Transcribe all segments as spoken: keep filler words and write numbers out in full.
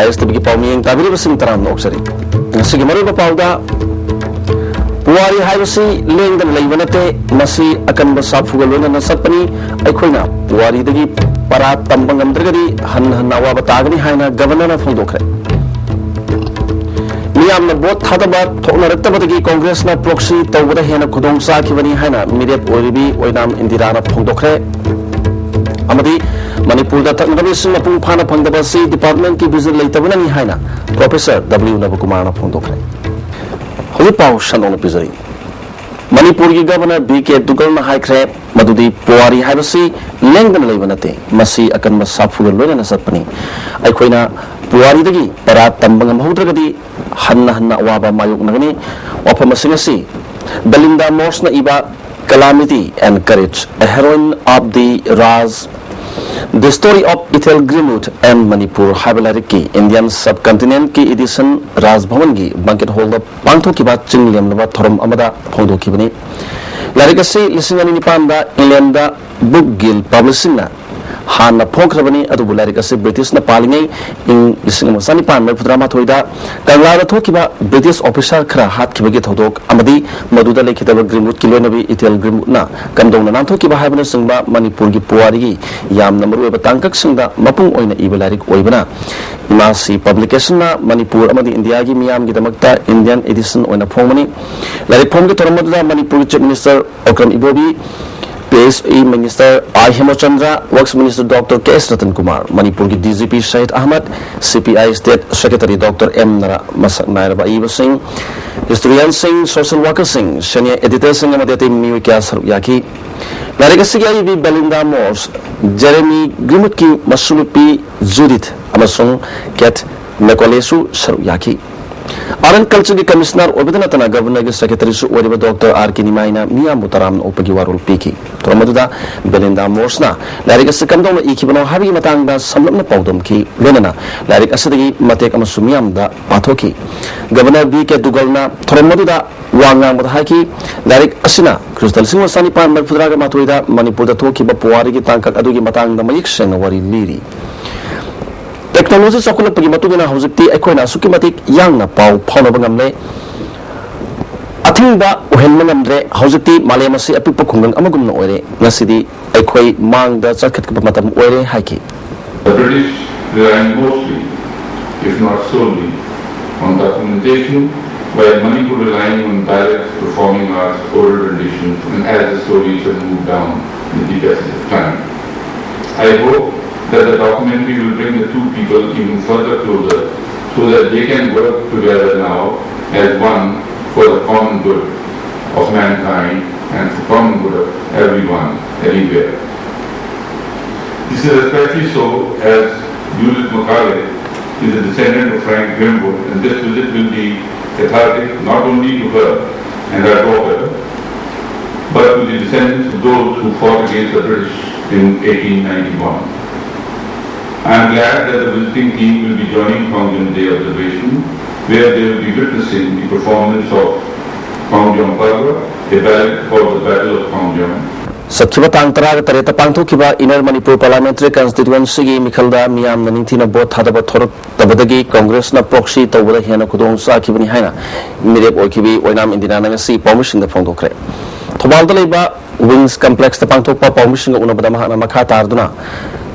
ꯑꯦꯁ ꯇꯤꯚꯤꯒꯤ ꯄꯥꯎꯃꯤꯌꯦꯡ ꯇꯥꯕꯤꯔꯤꯕꯁꯤꯡ ꯇꯔꯥꯝꯅ ꯑꯣꯛꯆꯔꯤ꯫ ꯉꯁꯤꯒꯤ ꯃꯔꯨꯑꯣꯏꯕ ꯄꯥꯎꯗ, ꯄꯨꯋꯥꯔꯤ ꯍꯥꯏꯕꯁꯤ ꯂꯦꯡꯗꯅ ꯂꯩꯕ ꯅꯠꯇꯦ, ꯃꯁꯤ ꯑꯀꯟꯕ ꯁꯥꯐꯨꯒ ꯂꯣꯏꯅꯅ ꯆꯠꯄꯅꯤ꯫ ꯑꯩꯈꯣꯏꯅ ꯄꯨꯋꯥꯔꯤꯗꯒꯤ ꯄꯔꯥ ꯇꯝꯕ ꯉꯝꯗ꯭ꯔꯒꯗꯤ ꯍꯟꯅ ꯍꯟꯅ ꯑꯋꯥꯕ ꯇꯥꯒꯅꯤ ꯍꯥꯏꯅ ꯒꯕꯔꯅꯔꯅ ꯐꯣꯡꯗꯣꯛꯈ꯭ꯔꯦ꯫ ꯃꯤꯌꯥꯝꯅ ꯚꯣꯠ ꯊꯥꯗꯕ ꯊꯣꯛꯅꯔꯛꯇꯕꯗꯒꯤ ꯀꯣꯡꯒ꯭ꯔꯦꯁꯅ ꯄ꯭ꯔꯣꯛꯁꯤ ꯇꯧꯕꯗ ꯍꯦꯟꯅ ꯈꯨꯗꯣꯡ ꯆꯥꯈꯤꯕꯅꯤ ꯍꯥꯏꯅ ꯃꯤꯔꯦꯞ ꯑꯣꯏꯔꯤꯕꯤ ꯑꯣꯏꯅꯥꯝ ꯏꯟꯗꯤꯔꯥꯅ ꯐꯣꯡꯗꯣꯛꯈ꯭ꯔꯦ꯫ ꯑꯃꯗꯤ ꯃꯅꯤꯄꯨꯔꯗ ꯊꯛꯅꯕ ꯏꯁꯤꯡ ꯃꯄꯨꯡ ꯐꯥꯅ ꯐꯪꯗꯕ ꯑꯁꯤ ꯗꯤꯄꯥꯔꯠꯃꯦꯟꯠꯀꯤ ꯚꯤꯖꯟ ꯂꯩꯇꯕꯅꯅꯤ ꯍꯥꯏꯅ ꯄ꯭ꯔꯣꯐꯦꯁꯔ ꯗꯕ꯭ꯂꯤꯌꯨ ꯅꯕꯀꯨꯃꯥꯔꯅ ꯐꯣꯡꯗꯣꯛꯈ꯭ꯔꯦ꯫ ꯍꯧꯖꯤꯛ ꯄꯥꯎ ꯁꯟꯗꯣꯛꯅ ꯄꯤꯖꯔꯤ꯫ ꯃꯅꯤꯄꯨꯔꯒꯤ ꯒꯕꯔꯅꯔ ꯕꯤ ꯀꯦ ꯗꯨꯒꯜꯅ ꯍꯥꯏꯈ꯭ꯔꯦ ꯃꯗꯨꯗꯤ ꯄꯨꯋꯥꯔꯤ ꯍꯥꯏꯕꯁꯤ ꯂꯦꯡꯗꯅ ꯂꯩꯕ ꯅꯠꯇꯦ, ꯃꯁꯤ ꯑꯀꯟꯕ ꯁꯥꯐꯨꯒ ꯂꯣꯏꯅꯅ ꯆꯠꯄꯅꯤ꯫ ꯑꯩꯈꯣꯏꯅ ꯄꯨꯋꯥꯔꯤꯗꯒꯤ ꯄꯔꯥ ꯇꯝꯕ ꯉꯝꯍꯧꯗ꯭ꯔꯒꯗꯤ ꯍꯟꯅ ꯍꯟꯅ ꯑꯋꯥꯕ ꯃꯥꯌꯣꯛꯅꯒꯅꯤ꯫ ꯋꯥꯐꯝ ꯑꯁꯤꯡ ꯑꯁꯤ ꯕꯦꯂꯤꯟꯗꯥ ꯃꯣꯔꯁꯅ ꯏꯕ Calamity and Courage, A Heroine of the Raj, The Story of Ethel Greenwood and Manipur ꯍꯥꯏꯕ ꯂꯥꯏꯔꯤꯛꯀꯤ ꯏꯟꯗꯤꯌꯥꯟ ꯁꯕ ꯀꯟꯇꯤꯅꯦꯟꯠꯀꯤ ꯏꯗꯤꯁꯟ ꯔꯥꯖ ꯚꯋꯟꯒꯤ ꯕꯦꯡꯀꯦꯠ ꯍꯣꯜꯗ ꯄꯥꯡꯊꯣꯛꯈꯤꯕ ꯆꯤꯡ ꯂꯦꯝꯂꯕ ꯊꯧꯔꯝ ꯑꯃꯗ ꯐꯣꯡꯗꯣꯛꯈꯤꯕꯅꯤ꯫ ꯂꯥꯏꯔꯤꯛ ꯑꯁꯤ ꯂꯤꯁꯤꯡ ꯑꯅꯤ ꯅꯤꯄꯥꯟꯗ ꯏꯪꯂꯦꯟꯗ ꯕꯨꯛ ꯒꯤꯜ ꯄꯕ꯭ꯂꯤꯁꯤꯡꯅ ꯍꯥꯟꯅ ꯐꯣꯡꯈ꯭ꯔꯕꯅꯤ, ꯑꯗꯨꯕꯨ ꯂꯥꯏꯔꯤꯛ ꯑꯁꯤ ꯕ꯭ꯔꯤꯇꯤꯁꯅ ꯄꯥꯜꯂꯤꯉꯩ ꯏꯪ ꯂꯤꯁꯤꯡ ꯑꯃ ꯆꯥꯅꯤꯄꯥꯟ ꯃꯔꯤꯐꯨꯇꯔꯥ ꯃꯥꯊꯣꯏꯗ ꯀꯪꯂꯥꯗ ꯊꯣꯛꯈꯤꯕ ꯕ꯭ꯔꯤꯇꯤꯁ ꯑꯣꯐꯤꯁꯥꯔ ꯈꯔ ꯍꯥꯠꯈꯤꯕꯒꯤ ꯊꯧꯗꯣꯛ ꯑꯃꯗꯤ ꯃꯗꯨꯗ ꯂꯩꯈꯤꯗꯕ ꯒ꯭ꯔꯤꯟꯋꯨꯗꯀꯤ ꯂꯣꯏꯅꯕꯤ ꯏꯊꯦꯜ ꯒ꯭ꯔꯤꯟꯋꯨꯗꯅ ꯀꯝꯗꯧꯅ ꯅꯥꯟꯊꯣꯛꯈꯤꯕ ꯍꯥꯏꯕꯅꯆꯤꯡꯕ ꯃꯅꯤꯄꯨꯔꯒꯤ ꯄꯨꯋꯥꯔꯤꯒꯤ ꯌꯥꯝꯅ ꯃꯔꯨꯑꯣꯏꯕ ꯇꯥꯡꯀꯛꯁꯤꯡꯗ ꯃꯄꯨꯡ ꯑꯣꯏꯅ ꯏꯕ ꯂꯥꯏꯔꯤꯛ ꯑꯣꯏꯕꯅ ꯏꯃꯥꯁꯤ ꯄꯕ꯭ꯂꯤꯀꯦꯁꯟꯅ ꯃꯅꯤꯄꯨꯔ ꯑꯃꯗꯤ ꯏꯟꯗꯤꯌꯥꯒꯤ ꯃꯤꯌꯥꯝꯒꯤꯗꯃꯛꯇ ꯏꯟꯗꯤꯌꯥꯟ ꯏꯗꯤꯁꯟ ꯑꯣꯏꯅ ꯐꯣꯡꯕꯅꯤ꯫ ꯂꯥꯏꯔꯤꯛ ꯐꯣꯡꯕꯒꯤ ꯊꯧꯔꯝ ꯑꯗꯨꯗ ꯃꯅꯤꯄꯨꯔꯒꯤ chief minister Okram Ibobi, P H E minister I Hemchandra, works minister doctor K S Ratan Kumar, ꯃꯅꯤꯄꯨꯔꯒꯤ D G P Shahid Ahmad, C P I state secretary doctor M Nara, ꯃꯁꯛ ꯅꯥꯏꯔꯕ ꯑꯏꯕꯁꯤꯡ, ꯍꯤꯁꯇꯣꯔꯤꯌꯟꯁꯤꯡ, ꯁꯣꯁꯤꯌꯦꯜ ꯋꯥꯔꯀꯔꯁꯤꯡ, ꯁꯦꯅꯤꯌꯔ ꯑꯦꯗꯤꯇꯔꯁꯤꯡ ꯑꯃꯗꯤ ꯑꯇꯩ ꯃꯤꯑꯣꯏ ꯀꯌꯥ ꯁꯔꯨꯛ ꯌꯥꯈꯤ꯫ ꯂꯥꯏꯔꯤꯛ ꯑꯁꯤꯒꯤ ꯑꯏꯕꯤ ꯕꯦꯂꯤꯟꯗꯥ ꯃꯣꯔꯁ, ꯖꯦꯔꯦꯃꯤ ꯒ꯭ꯔꯤꯟꯋꯨꯗꯀꯤ ꯃꯁꯨꯅꯨꯄꯤ ꯖꯨꯗꯤꯊ ꯑꯃꯁꯨꯡ ꯀꯦꯠ ꯃꯦꯀꯣꯂꯦꯁꯨ ꯁꯔꯨꯛ ꯌꯥꯈꯤ꯫ ꯑꯥꯔꯠ ꯑꯦꯟ ꯀꯜꯆꯔꯒꯤ ꯀꯃꯤꯁꯅꯔ ꯑꯣꯏꯕꯇ ꯅꯠꯇꯅ ꯒꯕꯔꯅꯔꯒꯤ ꯁꯦꯀ꯭ꯔꯦꯇꯔꯤꯁꯨ ꯑꯣꯏꯔꯤꯕ ꯗꯣꯛꯇꯔ ꯑꯥꯔ ꯀꯦ ꯅꯤꯃꯥꯏꯅ ꯃꯤꯌꯥꯝꯕꯨ ꯇꯔꯥꯝꯅ ꯑꯣꯛꯄꯒꯤ ꯋꯥꯔꯣꯜ ꯄꯤꯈꯤ꯫ ꯊꯧꯔꯝ ꯑꯗꯨꯗ ꯕꯦꯂꯤꯟꯗꯥ ꯃꯣꯔꯁꯅ ꯂꯥꯏꯔꯤꯛ ꯑꯁꯤ ꯀꯝꯗꯧꯅ ꯏꯈꯤꯕꯅꯣ ꯍꯥꯏꯕꯒꯤ ꯃꯇꯥꯡꯗ ꯁꯝꯂꯞꯅ ꯄꯥꯎꯗꯝꯈꯤ, ꯂꯣꯏꯅꯅ ꯂꯥꯏꯔꯤꯛ ꯑꯁꯤꯗꯒꯤ ꯃꯇꯦꯛ ꯑꯃꯁꯨ ꯃꯤꯌꯥꯝꯗ ꯄꯥꯊꯣꯛꯈꯤ꯫ ꯒꯕꯔꯅꯔ ꯕꯤ ꯀꯦ ꯗꯨꯒꯜꯅ ꯊꯧꯔꯝ ꯑꯗꯨꯗ ꯋꯥ ꯉꯥꯡꯕꯗ ꯍꯥꯏꯈꯤ, ꯂꯥꯏꯔꯤꯛ ꯑꯁꯤꯅ ꯈ꯭ꯔꯤꯁꯇ ꯂꯤꯁꯤꯡ ꯑꯃ ꯆꯥꯅꯤꯄꯥꯟ ꯃꯔꯤꯐꯨꯇꯔꯥꯒ ꯃꯥꯊꯣꯏꯗ ꯃꯅꯤꯄꯨꯔꯗ ꯊꯣꯛꯈꯤꯕ ꯄꯨꯋꯥꯔꯤꯒꯤ ꯇꯥꯡꯀꯛ ꯑꯗꯨꯒꯤ ꯃꯇꯥꯡꯗ ꯃꯌꯦꯛ ꯁꯦꯡꯅ ꯋꯥꯔꯤ ꯂꯤꯔꯤ꯫ ꯇꯦꯛꯅꯣꯂꯣꯖꯤ ꯆꯥꯎꯈꯠꯂꯛꯄꯒꯤ ꯃꯇꯨꯡ ꯏꯟꯅ ꯍꯧꯖꯤꯛꯇꯤ ꯑꯩꯈꯣꯏꯅ ꯑꯁꯨꯛꯀꯤ ꯃꯇꯤꯛ ꯌꯥꯡꯅ ꯄꯥꯎ ꯐꯥꯎꯅꯕ ꯉꯝꯂꯦ꯫ ꯑꯊꯤꯡꯕ ꯑꯣꯏꯍꯟꯕ ꯉꯝꯗ꯭ꯔꯦ꯫ ꯍꯧꯖꯤꯛꯇꯤ ꯃꯥꯂꯦꯝ ꯑꯁꯤ ꯑꯄꯤꯛꯄ ꯈꯨꯡꯒꯪ ꯑꯃꯒꯨꯝꯅ ꯑꯣꯏꯔꯦ꯫ ꯉꯁꯤꯗꯤ ꯑꯩꯈꯣꯏ ꯃꯥꯡꯗ ꯆꯠꯈꯠꯄ ꯃꯇꯝ ꯑꯣꯏꯔꯦ ꯍꯥꯏꯈꯤ꯫ The British relying mostly, if not solely, on documentation, while Manipur relying on dialects, performing arts, oral renditions, and as the stories have moved down with the passage of time. I hope that the documentary will bring the two people even further closer so that they can work together now as one for the common good of mankind and for common good of everyone, everywhere. This is especially so as Judith Macaulay is a descendant of Frank Grimwood, and this visit will be cathartic not only to her and her daughter, but to the descendants of those who fought against the British in eighteen ninety-one. I am glad that the visiting team will be joining Khongjom Day observation, where they will be witnessing the performance of Khongjom Parva, a ballad called the Battle of Khongjom. ꯆꯠꯈꯤꯕ ꯇꯥꯡ ꯇꯔꯥꯒ ꯇꯔꯦꯠꯇ ꯄꯥꯡꯊꯣꯛꯈꯤꯕ inner Manipur ꯄꯥꯔꯂꯥꯃꯦꯟꯇꯔꯤ ꯀꯟꯁꯇꯤꯇ꯭ꯌꯨꯑꯦꯟꯁꯤꯒꯤ ꯃꯤꯈꯜꯗ ꯃꯤꯌꯥꯝꯅ ꯅꯤꯡꯊꯤꯅ vote ꯊꯥꯗꯕ ꯊꯣꯔꯛꯇꯕꯗꯒꯤ ꯀꯣꯡꯒ꯭ꯔꯦꯁꯅ ꯄ꯭ꯔꯣꯛꯁꯤ ꯇꯧꯕꯗ ꯍꯦꯟꯅ ꯈꯨꯗꯣꯡ ꯆꯥꯈꯤꯕꯅꯤ ꯍꯥꯏꯅ ꯃꯤꯔꯦꯞ ꯑꯣꯏꯈꯤꯕꯤ ꯑꯣꯏꯅꯥꯝ ꯏꯟꯗꯤꯔꯥꯅ ꯉꯁꯤ ꯄꯥꯎꯃꯤꯁꯤꯡꯗ ꯐꯣꯡꯗꯣꯛꯈ꯭ꯔꯦ꯫ ꯊꯧꯕꯥꯜꯗ ꯂꯩꯕ ꯋꯤꯡꯁ ꯀꯝꯄ꯭ꯂꯦꯛꯁꯇ ꯄꯥꯡꯊꯣꯛꯄ ꯄꯥꯎꯃꯤꯁꯤꯡꯒ ꯎꯅꯕꯗ ꯃꯍꯥꯛꯅ ꯃꯈꯥ ꯇꯥꯔꯗꯨꯅ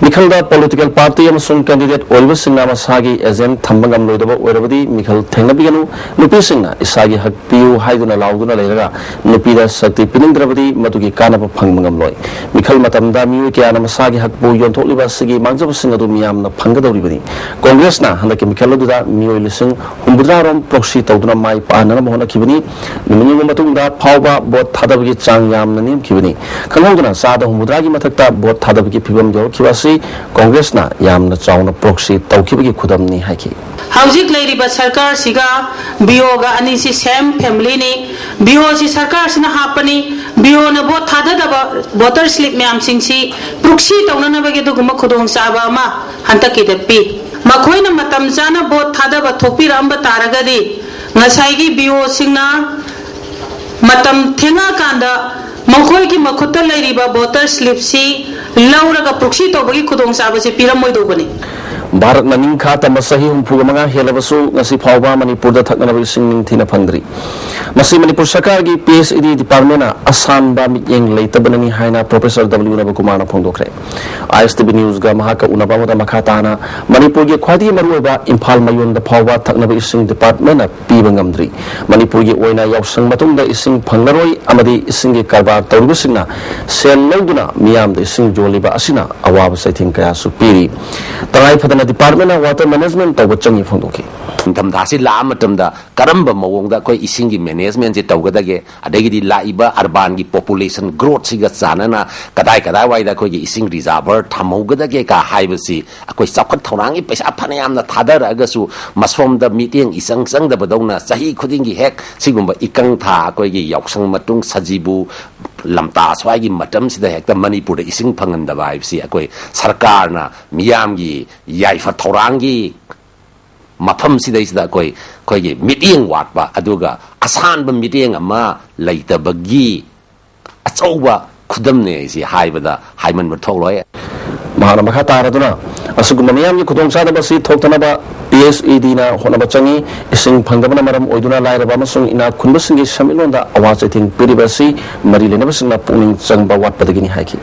ꯃꯤꯈꯜꯗ ꯄꯣꯂꯤꯇꯤꯀꯦꯜ ꯄꯥꯔꯇꯤ ꯑꯃꯁꯨꯡ ꯀꯦꯟꯗꯤꯗꯦꯠ ꯑꯣꯏꯔꯤꯕꯁꯤꯡꯅ ꯃꯁꯥꯒꯤ ꯑꯦꯖꯦꯟꯠ ꯊꯝꯕ ꯉꯝꯂꯣꯏꯗꯕ ꯑꯣꯏꯔꯕꯗꯤ ꯃꯤꯈꯜ ꯊꯦꯡꯅꯕꯤꯒꯅꯨ, ꯅꯨꯄꯤꯁꯤꯡꯅ ꯏꯁꯥꯒꯤ ꯍꯛ ꯄꯤꯌꯨ ꯍꯥꯏꯗꯨꯅ ꯂꯥꯎꯗꯨꯅ ꯂꯩꯔꯒ ꯅꯨꯄꯤꯗ ꯁꯛꯇꯤ ꯄꯤꯅꯤꯡꯗ꯭ꯔꯕꯗꯤ ꯃꯗꯨꯒꯤ ꯀꯥꯟꯅꯕ ꯐꯪꯕ ꯉꯝꯂꯣꯏ꯫ ꯃꯤꯈꯜ ꯃꯇꯝꯗ ꯃꯤꯑꯣꯏ ꯀꯌꯥꯅ ꯃꯁꯥꯒꯤ ꯍꯛꯄꯨ ꯌꯣꯟꯊꯣꯛꯂꯤꯕ ꯑꯁꯤꯒꯤ ꯃꯥꯡꯖꯕꯁꯤꯡ ꯑꯗꯨ ꯃꯤꯌꯥꯝꯅ ꯐꯪꯒꯗꯧꯔꯤꯕꯅꯤ꯫ ꯀꯣꯡꯒ꯭ꯔꯦꯁꯅ ꯍꯟꯗꯛꯀꯤ ꯃꯤꯈꯜ ꯑꯗꯨꯗ ꯃꯤꯑꯣꯏ ꯂꯤꯁꯤꯡ ꯍꯨꯝꯐꯨꯇꯔꯥ ꯔꯣꯝ ꯄ꯭ꯔꯣꯛꯁꯤ ꯇꯧꯗꯨꯅ ꯃꯥꯏ ꯄꯥꯛꯍꯟꯅꯕ ꯍꯣꯠꯅꯈꯤꯕꯅꯤ꯫ ꯅꯨꯃꯤꯠ ꯅꯤꯅꯤꯒꯤ ꯃꯇꯨꯡꯗ ꯐꯥꯎꯕ ꯚꯣꯠ ꯊꯥꯗꯕꯒꯤ ꯆꯥꯡ ꯌꯥꯝꯅ ꯅꯦꯝꯈꯤꯕꯅꯤ꯫ ꯈꯪꯍꯧꯗꯅ ꯆꯥꯗ ꯍꯨꯝꯐꯨꯇꯔꯥꯒꯤ ꯃꯊꯛꯇ ꯚꯣꯠ ꯊꯥꯗꯕꯒꯤ ꯐꯤꯕꯝ ꯌꯧꯔꯛꯈꯤꯕ ꯑꯁꯤ ꯀꯣꯡꯒ꯭ꯔꯦꯁꯅ ꯌꯥꯝꯅ ꯆꯥꯎꯅ ꯄ꯭ꯔꯣꯛꯁꯤ ꯇꯧꯈꯤꯕꯒꯤ ꯈꯨꯗꯝꯅꯤ ꯍꯥꯏꯈꯤ꯫ ꯍꯧꯖꯤꯛ ꯂꯩꯔꯤꯕ ꯁꯔꯀꯥꯔꯁꯤꯒ ꯕꯤꯑꯣꯒ ꯑꯅꯤꯁꯤ ꯁꯦꯝ ꯐꯦꯃꯤꯂꯤꯅꯤ꯫ ꯕꯤꯑꯣꯁꯤ ꯁꯔꯀꯥꯔꯁꯤꯅ ꯍꯥꯞꯄꯅꯤ꯫ ꯕꯤꯑꯣꯅ ꯚꯣꯠ ꯊꯥꯗꯗꯕ ꯚꯣꯇꯔ ꯁ꯭ꯂꯤꯞ ꯃꯌꯥꯝꯁꯤꯡꯁꯤ ꯄ꯭ꯔꯣꯛꯁꯤ ꯇꯧꯅꯅꯕꯒꯤ ꯑꯗꯨꯒꯨꯝꯕ ꯈꯨꯗꯣꯡꯆꯥꯕ ꯑꯃ ꯍꯟꯗꯛꯀꯤꯗ ꯄꯤ꯫ ꯃꯈꯣꯏꯅ ꯃꯇꯝ ꯆꯥꯅ ꯚꯣꯠ ꯊꯥꯗꯕ ꯊꯣꯛꯄꯤꯔꯛꯑꯝꯕ ꯇꯥꯔꯒꯗꯤ ꯉꯁꯥꯏꯒꯤ ꯕꯤꯑꯣꯁꯤꯡꯅ ꯃꯇꯝ ꯊꯦꯡꯉꯛꯑꯀꯥꯟꯗ ꯃꯈꯣꯏꯒꯤ ꯃꯈꯨꯠꯇ ꯂꯩꯔꯤꯕ ꯚꯣꯇꯔ ꯁ꯭ꯂꯤꯞꯁꯤ ꯂꯧꯔꯒ ꯄ꯭ꯔꯣꯛꯁꯤ ꯇꯧꯕꯒꯤ ꯈꯨꯗꯣꯡꯆꯥꯕꯁꯤ ꯄꯤꯔꯝꯃꯣꯏꯗꯧꯕꯅꯤ꯫ ꯚꯥꯔꯠꯅ ꯅꯤꯡꯈꯥ ꯇꯝꯕ ꯆꯍꯤ ꯍꯨꯝꯐꯨꯒ ꯃꯉꯥ ꯍꯦꯜꯂꯕꯁꯨ ꯉꯁꯤ ꯐꯥꯎꯕ ꯃꯅꯤꯄꯨꯔꯗ ꯊꯛꯅꯕ ꯏꯁꯤꯡ ꯅꯤꯡꯊꯤꯅ ꯐꯪꯗ꯭ꯔꯤ꯫ ꯃꯁꯤ ꯃꯅꯤꯄꯨꯔ ꯁꯔꯀꯥꯔꯒꯤ ꯄꯤ ꯑꯩꯆ ꯏ ꯗꯤ ꯗꯤꯄꯥꯔꯠꯃꯦꯟꯅ ꯑꯁꯥꯟꯕ ꯃꯤꯠꯌꯦꯡ ꯂꯩꯇꯕꯅꯅꯤ ꯍꯥꯏꯅ ꯄ꯭ꯔꯣꯐꯦꯁꯔ ꯗꯕ꯭ꯂꯤꯌꯨ ꯅꯕꯀꯨꯃꯥꯔꯅ ꯐꯣꯡꯗꯣꯛꯈ꯭ꯔꯦ꯫ ꯑꯥꯏ ꯑꯦꯁ ꯇꯤ ꯚꯤ ꯅ꯭ꯌꯨꯁꯒ ꯃꯍꯥꯛꯀ ꯎꯅꯕ ꯑꯃꯗ ꯃꯈꯥ ꯇꯥꯅ ꯃꯅꯤꯄꯨꯔꯒꯤ ꯈ꯭ꯋꯥꯏꯗꯒꯤ ꯃꯔꯨꯑꯣꯏꯕ ꯏꯝꯐꯥꯜ ꯃꯌꯣꯟꯗ ꯐꯥꯎꯕ ꯊꯛꯅꯕ ꯏꯁꯤꯡ ꯗꯤꯄꯥꯔꯠꯃꯦꯟꯅ ꯄꯤꯕ ꯉꯝꯗ꯭ꯔꯤ꯫ ꯃꯅꯤꯄꯨꯔꯒꯤ ꯑꯣꯏꯅ ꯌꯥꯎꯁꯪ ꯃꯇꯨꯡꯗ ꯏꯁꯤꯡ ꯐꯪꯂꯔꯣꯏ ꯑꯃꯗꯤ ꯏꯁꯤꯡꯒꯤ ꯀꯔꯕꯥꯔ ꯇꯧꯔꯤꯕꯁꯤꯡꯅ ꯁꯦꯜ ꯂꯧꯗꯨꯅ ꯃꯤꯌꯥꯝꯗ ꯏꯁꯤꯡ ꯌꯣꯜꯂꯤꯕ ꯑꯁꯤꯅ ꯑꯋꯥꯕ ꯆꯩꯊꯦꯡ ꯀꯌꯥꯁꯨ ꯄꯤꯔꯤ꯫ ꯇꯉꯥꯏ ꯐꯗꯅ ꯗꯤꯄꯥꯔꯠꯃꯦꯟꯅ ꯋꯥꯇꯔ ꯃꯦꯅꯦꯖꯃꯦꯟ ꯇꯧꯕ ꯆꯪꯉꯤ ꯐꯣꯡꯗꯣꯛꯈꯤ꯫ ꯅꯤꯡꯊꯝꯊꯥꯁꯤ ꯂꯥꯛꯑ ꯃꯇꯝꯗ ꯀꯔꯝꯕ ꯃꯑꯣꯡꯗ ꯑꯩꯈꯣꯏ ꯏꯁꯤꯡꯒꯤ ꯃꯦꯅꯦꯖꯃꯦꯟꯁꯤ ꯇꯧꯒꯗꯒꯦ, ꯑꯗꯒꯤꯗꯤ ꯂꯥꯛꯏꯕ ꯑꯔꯕꯥꯟꯒꯤ ꯄꯣꯄꯨꯂꯦꯁꯟ ꯒ꯭ꯔꯣꯠꯁꯤꯒ ꯆꯥꯟꯅꯅ ꯀꯗꯥꯏ ꯀꯗꯥꯏꯋꯥꯏꯗ ꯑꯩꯈꯣꯏꯒꯤ ꯏꯁꯤꯡ ꯔꯤꯖꯥꯔꯚꯔ ꯊꯝꯍꯧꯒꯗꯒꯦ ꯀ ꯍꯥꯏꯕꯁꯤ ꯑꯩꯈꯣꯏ ꯆꯥꯎꯈꯠ ꯊꯧꯔꯥꯡꯒꯤ ꯄꯩꯁꯥ ꯐꯅꯌꯥꯝꯅ ꯊꯥꯗꯔꯛꯑꯒꯁꯨ ꯃꯁꯣꯝꯗ ꯃꯤꯠꯌꯦꯡ ꯏꯆꯪ ꯆꯪꯗꯕꯗꯧꯅ ꯆꯍꯤ ꯈꯨꯗꯤꯡꯒꯤ ꯍꯦꯛ ꯁꯤꯒꯨꯝꯕ ꯏꯀꯪ ꯊꯥ, ꯑꯩꯈꯣꯏꯒꯤ ꯌꯥꯎꯁꯪ ꯃꯇꯨꯡ ꯁꯖꯤꯕꯨ ꯂꯝꯇꯥ ꯁ꯭ꯋꯥꯏꯒꯤ ꯃꯇꯝꯁꯤꯗ ꯍꯦꯛꯇ ꯃꯅꯤꯄꯨꯔꯗ ꯏꯁꯤꯡ ꯐꯪꯍꯟꯗꯕ ꯍꯥꯏꯕꯁꯤ ꯑꯩꯈꯣꯏ ꯁꯔꯀꯥꯔꯅ ꯃꯤꯌꯥꯝꯒꯤ ꯌꯥꯏꯐ ꯊꯧꯔꯥꯡꯒꯤ ꯃꯐꯝꯁꯤꯗꯩꯁꯤꯗ ꯑꯩꯈꯣꯏ, ꯑꯩꯈꯣꯏꯒꯤ ꯃꯤꯠꯌꯦꯡ ꯋꯥꯠꯄ, ꯑꯗꯨꯒ ꯑꯁꯥꯟꯕ ꯃꯤꯠꯌꯦꯡ ꯑꯃ ꯂꯩꯇꯕꯒꯤ ꯑꯆꯧꯕ ꯈꯨꯗꯝꯅꯦ ꯑꯩꯁꯤ ꯍꯥꯏꯕꯗ ꯍꯥꯏꯃꯟꯕ ꯊꯣꯛꯂꯣꯏ꯫ ꯃꯍꯥꯛꯅ ꯃꯈꯥ ꯇꯥꯔꯗꯨꯅ, ꯑꯁꯤꯒꯨꯝꯕ ꯃꯤꯌꯥꯝꯒꯤ ꯈꯨꯗꯣꯡꯆꯥꯗꯕ ꯑꯁꯤ ꯊꯣꯛꯇꯅꯕ ꯄꯤ ꯑꯩꯆ ꯏ ꯗꯤꯅ ꯍꯣꯠꯅꯕ ꯆꯪꯏ꯫ ꯏꯁꯤꯡ ꯐꯪꯗꯕꯅ ꯃꯔꯝ ꯑꯣꯏꯗꯨꯅ ꯂꯥꯏꯔꯕ ꯑꯃꯁꯨꯡ ꯏꯅꯥꯛ ꯈꯨꯟꯕꯁꯤꯡꯒꯤ ꯁꯦꯟꯃꯤꯠꯂꯣꯟꯗ ꯑꯋꯥ ꯆꯩꯊꯦꯡ ꯄꯤꯔꯤꯕ ꯑꯁꯤ ꯃꯔꯤ ꯂꯩꯅꯕꯁꯤꯡꯅ ꯄꯨꯛꯅꯤꯡ ꯆꯪꯕ ꯋꯥꯠꯄꯗꯒꯤꯅꯤ ꯍꯥꯏꯈꯤ꯫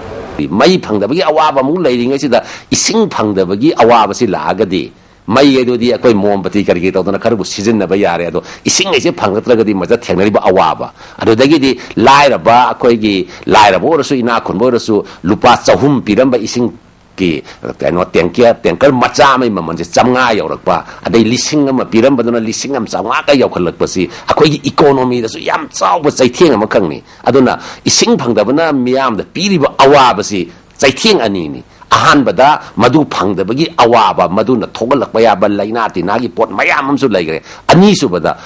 ꯃꯩ ꯐꯪꯗꯕꯒꯤ ꯑꯋꯥꯕ ꯑꯃꯨꯛ ꯂꯩꯔꯤꯉꯩꯁꯤꯗ ꯏꯁꯤꯡ ꯐꯪꯗꯕꯒꯤ ꯑꯋꯥꯕꯁꯤ ꯂꯥꯛꯑꯒꯗꯤ ꯃꯩ ꯑꯗꯨꯗꯤ ꯑꯩꯈꯣꯏ ꯃꯣꯝꯕꯇꯤ ꯀꯔꯤ ꯀꯔꯤ ꯇꯧꯗꯅ ꯈꯔꯕꯨ ꯁꯤꯖꯤꯟꯅꯕ ꯌꯥꯔꯦ, ꯑꯗꯣ ꯏꯁꯤꯡ ꯑꯁꯦ ꯐꯪꯂꯛꯇ꯭ꯔꯒꯗꯤ ꯃꯁꯤꯗ ꯊꯦꯡꯅꯔꯤꯕ ꯑꯋꯥꯕ, ꯑꯗꯨꯗꯒꯤꯗꯤ ꯂꯥꯏꯔꯕ, ꯑꯩꯈꯣꯏꯒꯤ ꯂꯥꯏꯔꯕ ꯑꯣꯏꯔꯁꯨ ꯏꯅꯥꯛ ꯈꯨꯟꯕ ꯑꯣꯏꯔꯁꯨ ꯂꯨꯄꯥ ꯆꯍꯨꯝ ꯄꯤꯔꯝꯕ ꯏꯁꯤꯡ ꯀꯤ ꯀꯩꯅꯣ ꯇꯦꯡꯀꯤꯌꯔ, ꯇꯦꯡꯀꯔ ꯃꯆꯥ ꯑꯃꯒꯤ ꯃꯃꯜꯁꯦ ꯆꯥꯝꯃꯉꯥ ꯌꯧꯔꯛꯄ, ꯑꯗꯩ ꯂꯤꯁꯤꯡ ꯑꯃ ꯄꯤꯔꯝꯕꯗꯨꯅ ꯂꯤꯁꯤꯡ ꯑꯃ ꯆꯥꯝꯃꯉꯥꯒ ꯌꯧꯈꯠꯂꯛꯄꯁꯤ ꯑꯩꯈꯣꯏꯒꯤ ꯏꯀꯣꯅꯣꯃꯤꯗꯁꯨ ꯌꯥꯝ ꯆꯥꯎꯕ ꯆꯩꯊꯦꯡ ꯑꯃꯈꯛꯅꯤ꯫ ꯑꯗꯨꯅ ꯏꯁꯤꯡ ꯐꯪꯗꯕꯅ ꯃꯤꯌꯥꯝꯗ ꯄꯤꯔꯤꯕ ꯑꯋꯥꯕꯁꯤ ꯆꯩꯊꯦꯡ ꯑꯅꯤꯅꯤ꯫ ꯑꯍꯥꯟꯕꯗ ꯃꯗꯨ ꯐꯪꯗꯕꯒꯤ ꯑꯋꯥꯕ, ꯃꯗꯨꯅ ꯊꯣꯛꯍꯜꯂꯛꯄ ꯌꯥꯕ ꯂꯥꯏꯅꯥ ꯇꯤꯟꯅꯥꯒꯤ ꯄꯣꯠ ꯃꯌꯥꯝ ꯑꯃꯁꯨ ꯂꯩꯈ꯭ꯔꯦ꯫ ꯑꯅꯤꯁꯨꯕꯗ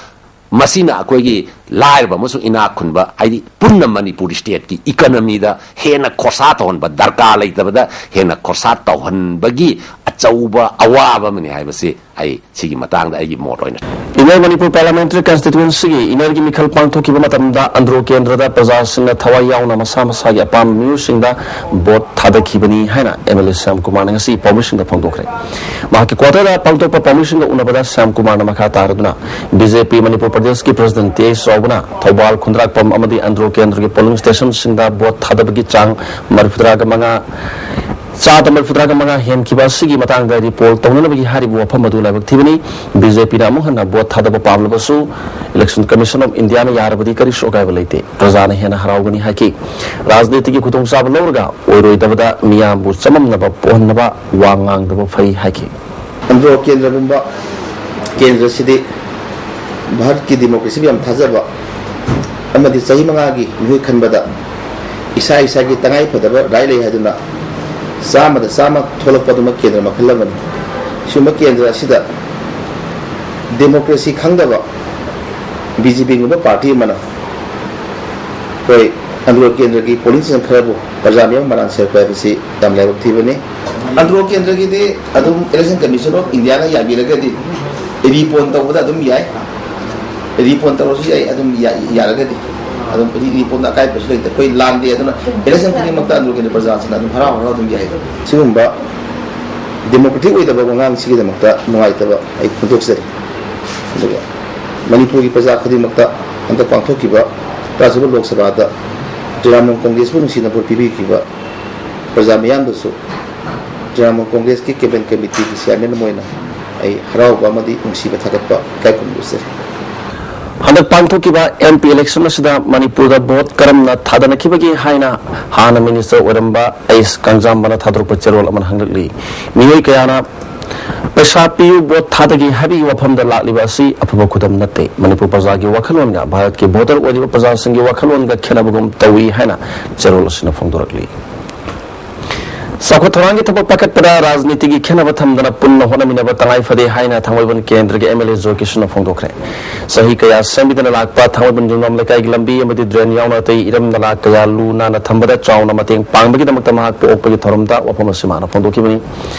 ꯃꯁꯤꯅ ꯑꯩꯈꯣꯏꯒꯤ ꯂꯥꯏꯔꯕ ꯑꯃꯁꯨꯡ ꯏꯅꯥꯛ ꯈꯨꯟꯕ, ꯍꯥꯏꯗꯤ ꯄꯨꯟꯅ ꯃꯅꯤꯄꯨꯔ ꯁ꯭ꯇꯦꯠꯀꯤ ꯏꯀꯅꯃꯤꯗ ꯍꯦꯟꯅ ꯈꯣꯔꯁꯥ ꯇꯧꯍꯟꯕ, ꯗꯔꯀꯥꯔ ꯂꯩꯇꯕꯗ ꯍꯦꯟꯅ ꯈꯣꯔꯁꯥ ꯇꯧꯍꯟꯕꯒꯤ ꯑꯆꯧꯕ ꯑꯋꯥꯕ ꯑꯃꯅꯤ ꯍꯥꯏꯕꯁꯤ ꯑꯩ ꯁꯤꯒꯤ ꯃꯇꯥꯡꯗ ꯑꯩꯒꯤ ꯃꯣꯠ ꯑꯣꯏꯅ Inner Manipur Parliamentary Constituencyꯒꯤ Innerꯒꯤ ꯃꯤꯈꯜ ꯄꯥꯡꯊꯣꯛꯈꯤꯕ ꯃꯇꯝꯗ ꯑꯟꯗ꯭ꯔꯣ ꯀꯦꯟꯗ꯭ꯔꯗ ꯄ꯭ꯔꯖꯥꯁꯤꯡꯅ ꯊꯋꯥꯏ ꯌꯥꯎꯅ ꯃꯁꯥ ꯃꯁꯥꯒꯤ ꯑꯄꯥꯝꯕ ꯃꯤꯑꯣꯏꯁꯤꯡꯗ ꯚꯣꯠ ꯊꯥꯗꯈꯤꯕꯅꯤ ꯍꯥꯏꯅ MLA ꯁ꯭ꯌꯥꯝ ꯀꯨꯃꯥꯔꯅ ꯉꯁꯤ ꯄꯥꯎꯃꯤꯁꯤꯡꯗ ꯐꯣꯡꯗꯣꯛꯈ꯭ꯔꯦ꯫ ꯃꯍꯥꯛꯀꯤ quarterꯗ ꯄꯥꯡꯊꯣꯛꯄ ꯄꯥꯎꯃꯤꯁꯤꯡꯒ ꯎꯅꯕꯗ ꯁ꯭ꯌꯥꯝ ꯀꯨꯃꯥꯔꯅ ꯃꯈꯥ ꯇꯥꯔꯗꯨꯅ BJP ꯃꯅꯤꯄꯨꯔ ꯄ꯭ꯔꯗꯦꯁꯀꯤ President T.I. ꯆꯥꯎꯕꯅ ꯊꯧꯕꯥꯜ, ꯈꯨꯟꯗ꯭ꯔꯥꯛꯄꯝ ꯑꯃꯗꯤ ꯑꯟꯗ꯭ꯔꯣ ꯀꯦꯟꯗ꯭ꯔꯒꯤ polling stationꯁꯤꯡꯗ ꯚꯣꯠ ꯊꯥꯗꯕꯒꯤ ꯆꯥꯡ ꯃꯔꯤꯐꯨꯇꯔꯥꯒ ꯃꯉꯥ ꯆꯥꯗ ꯃꯔꯤꯐꯨꯇꯔꯥꯒ ꯃꯉꯥ ꯍꯦꯟꯈꯤꯕ ꯑꯁꯤꯒꯤ ꯃꯇꯥꯡꯗ report ꯇꯧꯅꯅꯕꯒꯤ ꯍꯥꯏꯔꯤꯕ ꯋꯥꯐꯝ ꯑꯗꯨ ꯂꯥꯏꯕꯛ ꯊꯤꯕꯅꯤ꯫ BJPꯅ ꯑꯃꯨꯛ ꯍꯟꯅ ꯚꯣꯠ ꯊꯥꯗꯕ ꯄꯥꯝꯂꯕꯁꯨ Election Commission of Indiaꯅ ꯌꯥꯔꯕꯗꯤ ꯀꯔꯤꯁꯨ ꯑꯀꯥꯏꯕ ꯂꯩꯇꯦ꯫ ꯄ꯭ꯔꯖꯥꯅ ꯍꯦꯟꯅ ꯍꯔꯥꯎꯒꯅꯤ ꯍꯥꯏꯈꯤ꯫ ꯔꯥꯖꯅꯤꯇꯤꯒꯤ ꯈꯨꯗꯣꯡꯆꯥꯕ ꯂꯧꯔꯒ ꯑꯣꯏꯔꯣꯏꯗꯕꯗ ꯃꯤꯌꯥꯝꯕꯨ ꯆꯃꯝꯅꯕ ꯄꯣꯛꯍꯟꯅꯕ ꯋꯥ ꯉꯥꯡꯗꯕ ꯐꯩ ꯍꯥꯏꯈꯤ꯫ ꯑꯟꯗ꯭ꯔꯣ ꯀꯦꯟꯗ꯭ꯔꯒꯨꯝꯕ ꯀꯦꯟꯗ꯭ꯔꯁꯤꯗꯤ ꯚꯥꯔꯠꯀꯤ democracyꯕꯨ ꯌꯥꯝ ꯊꯥꯖꯕ ꯑꯃꯗꯤ ꯆꯍꯤ ꯃꯉꯥꯒꯤ ꯃꯤꯍꯨꯠ ꯈꯟꯕꯗ ꯏꯁꯥ ꯏꯁꯥꯒꯤ ꯇꯉꯥꯏ ꯐꯗꯕ right ꯂꯩ ꯍꯥꯏꯗꯨꯅ ꯆꯥꯝꯃꯗ ꯆꯥꯝꯃ ꯊꯣꯛꯂꯛꯄ ꯑꯗꯨꯃꯛ ꯀꯦꯟꯗ꯭ꯔ ꯃꯈꯜ ꯑꯃꯅꯤ꯫ ꯁꯤꯒꯨꯝꯕ ꯀꯦꯟꯗ꯭ꯔ ꯑꯁꯤꯗ democracy ꯈꯪꯗꯕ BJPꯒꯨꯝꯕ party ꯑꯃꯅ ꯑꯩꯈꯣꯏ ꯑꯟꯗ꯭ꯔꯣ ꯀꯦꯟꯗ꯭ꯔꯒꯤ polling station ꯈꯔꯕꯨ ꯄ꯭ꯔꯖꯥ ꯃꯤꯌꯥꯝ ꯃꯔꯥꯟ ꯁꯤꯔꯛꯄ ꯍꯥꯏꯕꯁꯤ ꯌꯥꯝ ꯂꯥꯏꯕꯛ ꯊꯤꯕꯅꯤ꯫ ꯑꯟꯗ꯭ꯔꯣ ꯀꯦꯟꯗ꯭ꯔꯒꯤꯗꯤ ꯑꯗꯨꯝ Election Commission of Indiaꯅ ꯌꯥꯕꯤꯔꯒꯗꯤ repoll ꯇꯧꯕꯗ ꯑꯗꯨꯝ ꯌꯥꯏ, repoll ꯇꯧꯔꯁꯨ ꯌꯥꯏ, ꯑꯗꯨꯝ ꯌꯥ-, ꯌꯥꯔꯒꯗꯤ ꯑꯗꯨꯝ re-, repollꯗ ꯑꯀꯥꯏꯕꯁꯨ ꯂꯩꯇꯦ꯫ ꯑꯩꯈꯣꯏ ꯂꯥꯟꯗꯦ, ꯑꯗꯨꯅ election ꯈꯨꯗꯤꯡꯃꯛꯇ ꯑꯟꯗ꯭ꯔꯣ ꯀꯦꯟꯗ꯭ꯔ ꯄ꯭ꯔꯖꯥꯁꯤꯡꯅ ꯑꯗꯨꯝ ꯍꯔꯥꯎ ꯍꯔꯥꯎ ꯑꯗꯨꯝ ꯌꯥꯏ꯫ ꯁꯤꯒꯨꯝꯕ democratic ꯑꯣꯏꯗꯕ ꯋꯥꯉꯥꯡꯁꯤꯒꯤꯗꯃꯛꯇ ꯅꯨꯡꯉꯥꯏꯇꯕ ꯑꯩ ꯐꯣꯡꯗꯣꯛꯆꯔꯤ꯫ ꯑꯗꯨꯒ ꯃꯅꯤꯄꯨꯔꯒꯤ ꯄ꯭ꯔꯖꯥ ꯈꯨꯗꯤꯡꯃꯛꯇ ꯍꯟꯗꯛ ꯄꯥꯡꯊꯣꯛꯈꯤꯕ ꯇꯔꯥꯁꯨꯕ ꯂꯣꯛ ꯁꯚꯥꯗ ꯇ꯭ꯔꯤꯅꯥꯃꯨꯜ ꯀꯪꯒ꯭ꯔꯦꯁꯄꯨ ꯅꯨꯡꯁꯤꯅ ꯚꯣꯠ ꯄꯤꯕꯤꯈꯤꯕ ꯄ꯭ꯔꯖꯥ ꯃꯤꯌꯥꯝꯗꯁꯨ ꯇ꯭ꯔꯤꯅꯥꯃꯨꯜ ꯀꯪꯒ꯭ꯔꯦꯁꯀꯤ campaign committeeꯒꯤ chairman ꯑꯃ ꯑꯣꯏꯅ ꯑꯩ ꯍꯔꯥꯎꯕ ꯑꯃꯗꯤ ꯅꯨꯡꯁꯤꯕ ꯊꯥꯒꯠꯄ ꯏꯀꯥꯏ ꯈꯨꯝꯅꯕ ꯎꯠꯆꯔꯤ꯫ ꯍꯟꯗꯛ ꯄꯥꯡꯊꯣꯛꯈꯤꯕ MP election ꯑꯁꯤꯗ ꯃꯅꯤꯄꯨꯔꯗ ꯚꯣꯠ ꯀꯔꯝꯅ ꯊꯥꯗꯅꯈꯤꯕꯒꯦ ꯍꯥꯏꯅ ꯍꯥꯟꯅ minister ꯑꯣꯏꯔꯝꯕ ꯑꯩꯁ ꯀꯪꯖꯥꯝꯕꯅ ꯊꯥꯗꯣꯔꯛꯄ ꯆꯦꯔꯣꯜ ꯑꯃꯅ ꯍꯪꯂꯛꯂꯤ꯫ ꯃꯤꯑꯣꯏ ꯀꯌꯥꯅ ꯄꯩꯁꯥ ꯄꯤꯌꯨ, ꯚꯣꯠ ꯊꯥꯗꯒꯦ ꯍꯥꯏꯕꯒꯤ ꯋꯥꯐꯝꯗ ꯂꯥꯛꯂꯤꯕ ꯑꯁꯤ ꯑꯐꯕ ꯈꯨꯗꯝ ꯅꯠꯇꯦ꯫ ꯃꯅꯤꯄꯨꯔ ꯄ꯭ꯔꯖꯥꯒꯤ ꯋꯥꯈꯜꯂꯣꯟꯒ ꯚꯥꯔꯠꯀꯤ voter ꯑꯣꯏꯔꯤꯕ ꯄ꯭ꯔꯖꯥꯁꯤꯡꯒꯤ ꯋꯥꯈꯜꯂꯣꯟꯒ ꯈꯦꯠꯅꯕꯒꯨꯝ ꯇꯧꯏ ꯍꯥꯏꯅ ꯆꯦꯔꯣꯜ ꯑꯁꯤꯅ ꯐꯣꯡꯗꯣꯔꯛꯂꯤ꯫ ꯆꯥꯎꯈꯠ ꯊꯧꯔꯥꯡꯒꯤ ꯊꯕꯛ ꯄꯥꯏꯈꯠꯄꯗ ꯔꯥꯖꯅꯤꯇꯤꯒꯤ ꯈꯦꯠꯅꯕ ꯊꯝꯗꯅ ꯄꯨꯟꯅ ꯍꯣꯠꯅꯃꯤꯟꯅꯕ ꯇꯉꯥꯏ ꯐꯗꯦ ꯍꯥꯏꯅ ꯊꯥꯡꯃꯩꯕꯟ ꯀꯦꯟꯗ꯭ꯔꯒꯤ ꯑꯦꯝ ꯑꯦꯜ ꯑꯦ ꯖꯣꯏ ꯀꯤꯁꯟꯅ ꯐꯣꯡꯗꯣꯛꯈ꯭ꯔꯦ꯫ ꯆꯍꯤ ꯀꯌꯥ ꯁꯦꯝꯕꯤꯗꯅ ꯂꯥꯛꯄ ꯊꯥꯡꯃꯩꯕꯟ ꯌꯨꯝꯅꯥꯝ ꯂꯩꯀꯥꯏꯒꯤ ꯂꯝꯕꯤ ꯑꯃꯗꯤ ꯗ꯭ꯔꯦꯟ ꯌꯥꯎꯅ ꯑꯇꯩ ꯏꯔꯝ ꯅꯂꯥ ꯀꯌꯥ ꯂꯨ ꯅꯥꯟꯅ ꯊꯝꯕꯗ ꯆꯥꯎꯅ ꯃꯇꯦꯡ ꯄꯥꯡꯕꯒꯤꯗꯃꯛꯇ ꯃꯍꯥꯛꯄꯨ ꯑꯣꯛꯄꯒꯤ ꯊꯧꯔꯝꯗ ꯋꯥꯐꯝ ꯑꯁꯤ ꯃꯥꯅ ꯐꯣꯡꯗꯣꯛꯈꯤꯕꯅꯤ꯫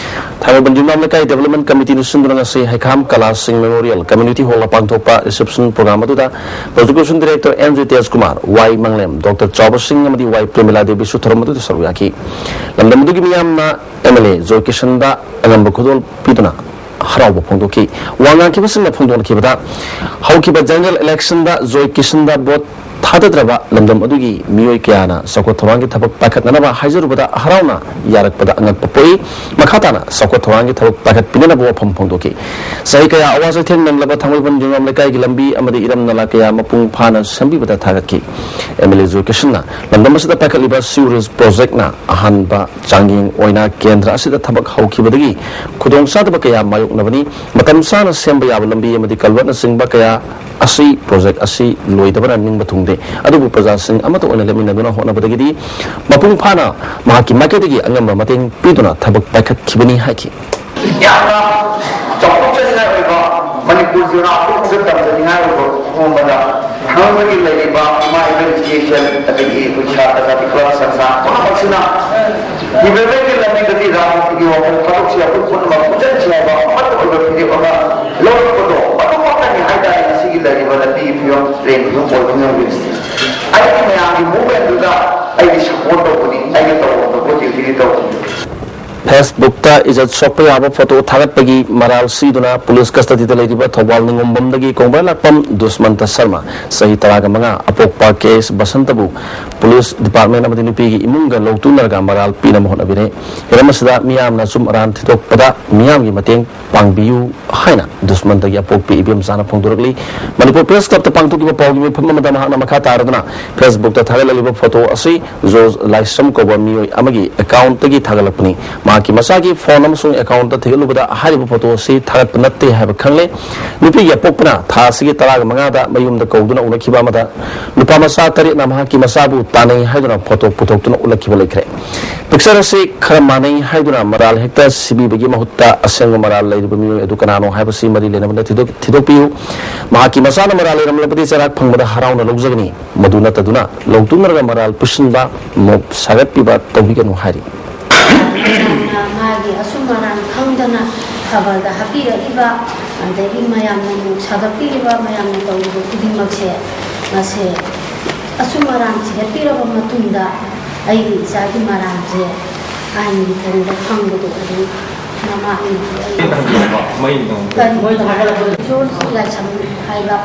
ꯊꯥꯡꯃꯩꯕꯟ ꯌꯨꯝꯅꯥꯝ ꯂꯩꯀꯥꯏ ꯗꯤꯕꯦꯂꯞꯃꯦꯟ ꯀꯃꯤꯇꯤꯅ ꯁꯤꯟꯗꯨꯅ ꯉꯁꯤ ꯍꯩꯈꯥꯝ ꯀꯂꯥ ꯁꯤꯡ ꯃꯦꯃꯣꯔꯤꯌꯦꯜ ꯀꯝꯃ꯭ꯌꯨꯅꯤꯇꯤ ꯍꯣꯜꯗ ꯄꯥꯡꯊꯣꯛꯄ ꯔꯤꯁꯦꯞꯁꯟ ꯄ꯭ꯔꯣꯒ꯭ꯔꯥꯝ ꯑꯗꯨꯗ prosecution director N J Tejkumar, Y Manglem, doctor Chaoba Singh ꯑꯃꯗꯤ ꯋꯥꯏ ꯄ꯭ꯔꯦꯃꯤꯂꯥ ꯗꯦꯕꯤꯁꯨ ꯊꯧꯔꯝ ꯑꯗꯨꯗ ꯁꯔꯨꯛ ꯌꯥꯈꯤ꯫ ꯂꯝꯗꯝ ꯑꯗꯨꯒꯤ ꯃꯤꯌꯥꯝꯅ ꯑꯦꯝ ꯑꯦꯜ ꯑꯦ ꯖꯣꯏ ꯀꯤꯁꯟꯗ ꯑꯉꯝꯕ ꯈꯨꯗꯣꯜ ꯄꯤꯗꯨꯅ ꯍꯔꯥꯎꯕ ꯐꯣꯡꯗꯣꯛꯈꯤ꯫ ꯋꯥ ꯉꯥꯡꯈꯤꯕꯁꯤꯡꯅ ꯐꯣꯡꯗꯣꯛꯈꯤꯕꯗ, ꯍꯧꯈꯤꯕ ꯖꯦꯅꯔꯦꯜ ꯏꯂꯦꯛꯁꯟꯗ ꯖꯣꯏ ꯀꯤꯁꯟꯗ ꯚꯣꯠ ꯊꯥꯗꯗ꯭ꯔꯕ ꯂꯝꯗꯝ ꯑꯗꯨꯒꯤ ꯃꯤꯑꯣꯏ ꯀꯌꯥꯅ ꯆꯥꯎꯈꯠ ꯊꯧꯔꯥꯡꯒꯤ ꯊꯕꯛ ꯄꯥꯏꯈꯠꯅꯅꯕ ꯍꯥꯏꯖꯔꯨꯕꯗ ꯍꯔꯥꯎꯅ ꯌꯥꯔꯛꯄꯗ ꯑꯉꯛꯄ ꯄꯣꯛꯏ꯫ ꯃꯈꯥ ꯇꯥꯅ ꯆꯥꯎꯈꯠ ꯊꯧꯔꯥꯡꯒꯤ ꯊꯕꯛ ꯄꯥꯏꯈꯠꯄꯤꯅꯅꯕ ꯋꯥꯐꯝ ꯐꯣꯡꯗꯣꯛꯈꯤ꯫ ꯆꯍꯤ ꯀꯌꯥ ꯑꯋꯥ ꯆꯩꯊꯦꯡ ꯅꯪꯂꯕ ꯊꯥꯡꯃꯩꯕꯟ ꯌꯨꯝꯅꯥꯝ ꯂꯩꯀꯥꯏꯒꯤ ꯂꯝꯕꯤ ꯑꯃꯗꯤ ꯏꯔꯝ ꯅꯂꯥ ꯀꯌꯥ ꯃꯄꯨꯡ ꯐꯥꯅ ꯁꯦꯝꯕꯤꯕꯗ ꯊꯥꯒꯠꯈꯤ꯫ ꯑꯦꯝ ꯑꯦꯜ ꯑꯦ ꯖꯣꯏ ꯀꯤꯁꯟꯅ ꯂꯝꯗꯝ ꯑꯁꯤꯗ ꯄꯥꯏꯈꯠꯂꯤꯕ ꯁꯤꯋꯔꯦꯖ ꯄ꯭ꯔꯣꯖꯦꯛꯅ ꯑꯍꯥꯟꯕ ꯆꯥꯡꯌꯦꯡ ꯑꯣꯏꯅ ꯀꯦꯟꯗ꯭ꯔ ꯑꯁꯤꯗ ꯊꯕꯛ ꯍꯧꯈꯤꯕꯗꯒꯤ ꯈꯨꯗꯣꯡꯆꯥꯗꯕ ꯀꯌꯥ ꯃꯥꯌꯣꯛꯅꯕꯅꯤ꯫ ꯃꯇꯝ ꯆꯥꯅ ꯁꯦꯝꯕ ꯌꯥꯕ ꯂꯝꯕꯤ ꯑꯃꯗꯤ ꯀꯜꯚꯔꯠꯅꯆꯤꯡꯕ ꯀꯌꯥ ꯑꯁꯤ, ꯄ꯭ꯔꯣꯖꯦꯛ ꯑꯁꯤ ꯂꯣꯏꯗꯕꯅ ꯅꯤꯡꯕ ꯊꯨꯡꯗꯦ꯫ ꯑꯗꯨꯕꯨ ꯄ꯭ꯔꯖꯥꯁꯤꯡ ꯑꯃꯠꯇ ꯑꯣꯏꯅ ꯂꯦꯞꯃꯤꯟꯅꯗꯨꯅ ꯍꯣꯠꯅꯕꯗꯒꯤꯗꯤ ꯃꯄꯨꯡ ꯐꯥꯅ ꯃꯍꯥꯛꯀꯤ ꯃꯥꯏꯀꯩꯗꯒꯤ ꯑꯉꯝꯕ ꯃꯇꯦꯡ ꯄꯤꯗꯨꯅ ꯊꯕꯛ ꯄꯥꯏꯈꯠꯈꯤꯕꯅꯤ ꯍꯥꯏꯈꯤ꯫ ꯌꯥꯝꯅ ꯆꯥꯎꯊꯣꯛꯆꯅꯤꯡꯉꯥꯏ ꯑꯣꯏꯕ, ꯃꯅꯤꯄꯨꯔ ꯖꯤꯂꯥ ꯄꯨꯝꯅꯃꯛꯇ ꯇꯝꯖꯅꯤꯡꯉꯥꯏ ꯑꯣꯏꯕ ꯃꯐꯝ ꯑꯃꯗ ꯊꯥꯡꯃꯩꯕꯟꯒꯤ ꯂꯩꯔꯤꯕ ꯏꯃꯥ ꯏꯕꯦꯟ ꯏꯆꯦ ꯏꯆꯜ ꯑꯗꯒꯤ ꯑꯩꯈꯣꯏ ꯁꯥꯇ꯭ꯔ ꯁꯥꯇ꯭ꯔꯤ ꯄꯨꯝꯅꯃꯛꯁꯤꯅ ꯗꯤꯕꯦꯂꯞꯃꯦꯟꯒꯤ ꯂꯝꯕꯤꯗꯗꯤ ꯔꯥꯖꯅꯤꯇꯤꯒꯤ ꯋꯥꯈꯜ ꯊꯥꯗꯣꯛꯁꯤ, ꯑꯩꯈꯣꯏ ꯄꯨꯝꯅꯃꯛ ꯄꯨꯟꯁꯤꯟꯁꯤ ꯍꯥꯏꯕ ꯑꯃꯠꯇ ꯑꯣꯏꯕ ꯐꯤꯔꯦꯞ ꯑꯃ ꯂꯧꯔꯛꯄꯗꯣ, ꯑꯗꯨꯃꯛꯇꯅꯤ ꯍꯥꯏꯇꯥꯔꯦ ꯉꯁꯤꯒꯤ ꯂꯩꯔꯤꯕ ꯂꯝꯕꯤꯒꯤ ꯐꯤꯕꯝ, ꯇ꯭ꯔꯦꯟꯒꯤ ꯐꯤꯕꯝ ꯑꯣꯏꯕ ꯉꯝꯂꯤꯕꯁꯤ꯫ ꯑꯩꯒꯤ ꯃꯌꯥꯝꯒꯤ ꯃꯨꯚꯃꯦꯟꯗꯨꯗ ꯑꯩꯒꯤ ꯁꯄꯣꯔꯠ ꯇꯧꯕꯅꯤ, ꯑꯩꯒꯤ ꯇꯧꯐꯝ ꯊꯣꯛꯄ ꯗ꯭ꯌꯨꯇꯤꯗꯤ ꯇꯧꯕꯅꯤ꯫ ꯐꯦꯁꯕꯨꯛꯇ ꯏꯖꯠ ꯁꯣꯛꯄ ꯌꯥꯕ ꯐꯣꯇꯣ ꯊꯥꯒꯠꯄꯒꯤ ꯃꯔꯥꯜ ꯁꯤꯗꯨꯅ ꯄꯨꯂꯤꯁ ꯀꯁꯇꯗꯤꯗ ꯂꯩꯔꯤꯕ ꯊꯧꯕꯥꯜ ꯅꯤꯉꯣꯝꯕꯝꯗꯒꯤ ꯀꯣꯡꯕ꯭ꯔꯥꯂꯥꯛꯄꯝ ꯗꯨꯁꯃꯟꯇ ꯁꯔꯃ, ꯆꯍꯤ ꯇꯔꯥꯒ ꯃꯉꯥ, ꯑꯄꯣꯛꯄ ꯀꯦ ꯑꯦꯁ ꯕꯁꯟꯇꯕꯨ ꯄꯨꯂꯤꯁ ꯗꯤꯄꯥꯔꯠꯃꯦꯟ ꯑꯃꯗꯤ ꯅꯨꯄꯤꯒꯤ ꯏꯃꯨꯡꯒ ꯂꯧꯇꯨꯅꯔꯒ ꯃꯔꯥꯜ ꯄꯤꯅꯕ ꯍꯣꯠꯅꯕꯤꯔꯦ꯫ ꯍꯤꯔꯝ ꯑꯁꯤꯗ ꯃꯤꯌꯥꯝꯅ ꯑꯆꯨꯝ ꯑꯔꯥꯟ ꯊꯤꯗꯣꯛꯄꯗ ꯃꯤꯌꯥꯝꯒꯤ ꯃꯇꯦꯡ ꯄꯥꯡꯕꯤꯌꯨ ꯍꯥꯏꯅ ꯗꯨꯁꯃꯟꯇꯒꯤ ꯑꯄꯣꯛꯄꯤ ꯏꯕꯦꯝꯆꯥꯅ ꯐꯣꯡꯗꯣꯔꯛꯂꯤ꯫ ꯃꯅꯤꯄꯨꯔ ꯄ꯭ꯔꯦꯁ ꯀ꯭ꯂꯕꯇ ꯄꯥꯡꯊꯣꯛꯈꯤꯕ ꯄꯥꯎꯒꯤ ꯃꯤꯐꯝ ꯑꯃꯗ ꯃꯍꯥꯛꯅ ꯃꯈꯥ ꯇꯥꯔꯗꯨꯅ ꯐꯦꯁꯕꯨꯛꯇ ꯊꯥꯒꯠꯂꯛꯂꯤꯕ ꯐꯣꯇꯣ ꯑꯁꯤ ꯖꯣꯔꯖ ꯂꯥꯏꯁ꯭ꯔꯝ ꯀꯧꯕ ꯃꯤꯑꯣꯏ ꯑꯃꯒꯤ ꯑꯦꯀꯥꯎꯟꯠꯇꯒꯤ ꯊꯥꯒꯠꯂꯛꯄꯅꯤ꯫ ꯃꯍꯥꯛꯀꯤ ꯃꯆꯥꯒꯤ ꯐꯣꯟ ꯑꯃꯁꯨꯡ ꯑꯦꯀꯥꯎꯟꯗ ꯊꯤꯒꯠꯂꯨꯕꯗ ꯍꯥꯏꯔꯤꯕ ꯐꯣꯇꯣ ꯑꯁꯤ ꯊꯥꯒꯠꯄ ꯅꯠꯇꯦ ꯍꯥꯏꯕ ꯈꯪꯂꯦ꯫ ꯅꯨꯄꯤꯒꯤ ꯑꯄꯣꯛꯄꯅ ꯊꯥ ꯑꯁꯤꯒꯤ ꯇꯔꯥꯒ ꯃꯉꯥꯗ ꯃꯌꯨꯝꯗ ꯀꯧꯗꯨꯅ ꯎꯅꯈꯤꯕ ꯑꯃꯗ ꯅꯨꯄꯥ ꯃꯆꯥ ꯇꯔꯦꯠꯅ ꯃꯍꯥꯛꯀꯤ ꯃꯆꯥꯕꯨ ꯇꯥꯟꯅꯩ ꯍꯥꯏꯗꯨꯅ ꯐꯣꯇꯣ ꯄꯨꯊꯣꯛꯇꯨꯅ ꯎꯠꯂꯛꯈꯤꯕ ꯂꯩꯈ꯭ꯔꯦ꯫ ꯄꯤꯛꯆꯔ ꯑꯁꯤ ꯈꯔ ꯃꯥꯟꯅꯩ ꯍꯥꯏꯗꯨꯅ ꯃꯔꯥꯜ ꯍꯦꯛꯇ ꯁꯤꯕꯤꯕꯒꯤ ꯃꯍꯨꯠꯇ ꯑꯁꯦꯡꯕ ꯃꯔꯥꯜ ꯂꯩꯔꯤꯕ ꯃꯤꯑꯣꯏ ꯑꯗꯨ ꯀꯅꯥꯅꯣ ꯍꯥꯏꯕꯁꯤ ꯃꯔꯤ ꯂꯩꯅꯕꯅ ꯊꯤꯗꯣꯛ-, ꯊꯤꯗꯣꯛꯄꯤꯌꯨ꯫ ꯃꯍꯥꯛꯀꯤ ꯃꯆꯥꯅ ꯃꯔꯥꯜ ꯂꯩꯔꯝꯂꯕꯗꯤ ꯆꯩꯔꯥꯛ ꯐꯪꯕꯗ ꯍꯔꯥꯎꯅ ꯂꯧꯖꯒꯅꯤ꯫ ꯃꯗꯨ ꯅꯠꯇꯗꯨꯅ ꯂꯧꯇꯨꯅꯔꯒ ꯃꯔꯥꯜ ꯄꯨꯁꯤꯟꯕ, ꯃꯣꯞ ꯁꯥꯒꯠꯄꯤꯕ ꯇꯧꯕꯤꯒꯅꯨ ꯍꯥꯏꯔꯤ꯫ ꯃꯥꯒꯤ ꯑꯆꯨꯝ ꯑꯔꯥꯟ ꯈꯪꯗꯅ ꯈꯕꯔꯗ ꯍꯥꯞꯄꯤꯔꯛꯏꯕ, ꯑꯗꯒꯤ ꯃꯌꯥꯝꯅ ꯃꯣꯞ ꯁꯥꯒꯠꯄꯤꯔꯤꯕ, ꯃꯌꯥꯝꯅ ꯇꯧꯔꯤꯕ ꯈꯨꯗꯤꯡꯃꯛꯁꯦ, ꯃꯁꯦ ꯑꯆꯨꯝ ꯑꯔꯥꯟ ꯊꯤꯒꯠꯄꯤꯔꯕ ꯃꯇꯨꯡꯗ ꯑꯩꯒꯤ ꯏꯆꯥꯒꯤ ꯃꯔꯥꯜꯁꯦ ꯑꯥꯏꯟꯒꯤ ꯊꯣꯡꯗ ꯐꯪꯕꯗꯣ ꯑꯗꯨ ꯃꯃꯥ ꯑꯩꯅ ꯀꯔꯤ ꯖꯣꯔꯖ ꯂꯥꯏꯁ꯭ꯔꯝ ꯍꯥꯏꯕ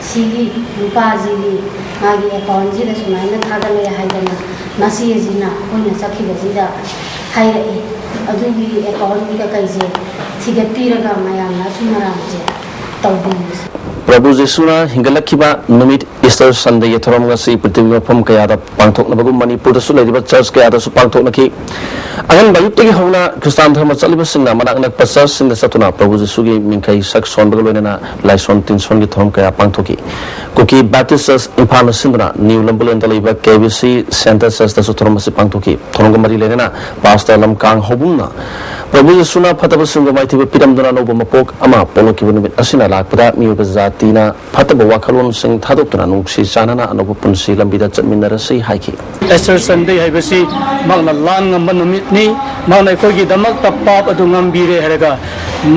ꯁꯤꯒꯤ ꯅꯨꯄꯥꯁꯤꯒꯤ ꯃꯥꯒꯤ ꯑꯦꯀꯥꯎꯟꯁꯤꯗ ꯁꯨꯃꯥꯏꯅ ꯊꯥꯒꯠꯂꯦ ꯍꯥꯏꯗꯅ ꯃꯆꯦꯁꯤꯅ ꯑꯩꯈꯣꯏꯅ ꯆꯠꯈꯤꯕꯁꯤꯗ ꯍꯥꯏꯔꯛꯏ꯫ ꯑꯗꯨꯒꯤ ꯑꯦꯀꯥꯎꯟꯒꯤ ꯀꯩꯁꯦ ꯊꯤꯒꯠꯄꯤꯔꯒ ꯃꯌꯥꯝꯅ ꯑꯆꯨꯝ ꯑꯔꯥꯟꯁꯦ ꯇꯧꯕꯤꯌꯨ꯫ ꯄ꯭ꯔꯚꯨ ꯖꯤꯁꯨꯅ ꯍꯤꯡꯒꯠꯂꯛꯈꯤꯕ ꯅꯨꯃꯤꯠ ꯏꯁꯇꯔ ꯁꯟꯗꯦꯒꯤ ꯊꯧꯔꯝ ꯉꯁꯤ ꯄ꯭ꯔꯤꯊꯤꯕꯤ ꯃꯐꯝ ꯀꯌꯥꯗ ꯄꯥꯡꯊꯣꯛꯅꯕꯒꯨꯝ ꯃꯅꯤꯄꯨꯔꯗꯁꯨ ꯂꯩꯔꯤꯕ ꯆꯔꯆ ꯀꯌꯥꯗꯁꯨ ꯄꯥꯡꯊꯣꯛꯅꯈꯤ꯫ ꯑꯉꯟꯕ ꯑꯌꯨꯛꯇꯒꯤ ꯍꯧꯅ ꯈ꯭ꯔꯤꯁꯇꯥꯟ ꯙꯔꯃ ꯆꯠꯂꯤꯕꯁꯤꯡꯅ ꯃꯅꯥꯛ ꯅꯛꯄ ꯆꯔꯆꯁꯤꯡꯗ ꯆꯠꯇꯨꯅ ꯄ꯭ꯔꯚꯨ ꯖꯤꯁꯨꯒꯤ ꯃꯤꯡꯈꯩ ꯁꯛ ꯁꯣꯟꯕꯒ ꯂꯣꯏꯅꯅ ꯂꯥꯏꯁꯣꯟ ꯇꯤꯟꯁꯣꯟꯒꯤ ꯊꯧꯔꯝ ꯀꯌꯥ ꯄꯥꯡꯊꯣꯛꯈꯤ꯫ ꯀꯨꯀꯤ ꯕꯦꯞꯇꯤꯁ ꯆꯔꯆ ꯏꯝꯐꯥꯜꯅ ꯁꯤꯟꯗꯨꯅ ꯅ꯭ꯌꯨ ꯂꯝꯕꯨꯂꯦꯟꯗ ꯂꯩꯕ ꯀꯦ ꯕꯤ ꯁꯤ ꯁꯦꯟꯇꯔ ꯆꯔꯆꯇꯁꯨ ꯊꯧꯔꯝ ꯑꯁꯤ ꯄꯥꯡꯊꯣꯛꯈꯤ꯫ ꯊꯧꯔꯝꯒ ꯃꯔꯤ ꯂꯩꯅꯅ ꯄꯥꯁꯇꯔ ꯂꯝꯀꯥꯡ ꯍꯧꯕꯨꯝꯅ ꯄ꯭ꯔꯚꯨ ꯖꯤꯁꯨꯅ ꯐꯠꯇꯕꯁꯤꯡꯕꯨ ꯃꯥꯏꯊꯤꯕ ꯄꯤꯔꯝꯗꯨꯅ ꯑꯅꯧꯕ ꯃꯄꯣꯛ ꯑꯃ ꯄꯣꯛꯂꯛꯈꯤꯕ ꯅꯨꯃꯤꯠ ꯑꯁꯤꯅ ꯂꯥꯛꯄꯗ ꯃꯤꯑꯣꯏꯕ ꯖꯥꯇꯤꯅ ꯐꯠꯇꯕ ꯋꯥꯈꯜꯂꯣꯟꯁꯤꯡ ꯊꯥꯗꯣꯛꯇꯨꯅ ꯅꯨꯡꯁꯤ ꯆꯥꯟꯅꯅ ꯑꯅꯧꯕ ꯄꯨꯟꯁꯤ ꯂꯝꯕꯤꯗ ꯆꯠꯃꯤꯟꯅꯔꯁꯤ ꯍꯥꯏꯈꯤ꯫ ꯑꯦꯁꯇꯔ ꯁꯟꯗꯦ ꯍꯥꯏꯕꯁꯤ ꯃꯍꯥꯛꯅ ꯂꯥꯟ ꯉꯝꯕ ꯅꯨꯃꯤꯠꯅꯤ꯫ ꯃꯍꯥꯛꯅ ꯑꯩꯈꯣꯏꯒꯤꯗꯃꯛꯇ ꯄꯥꯞ ꯑꯗꯨ ꯉꯝꯕꯤꯔꯦ ꯍꯥꯏꯔꯒ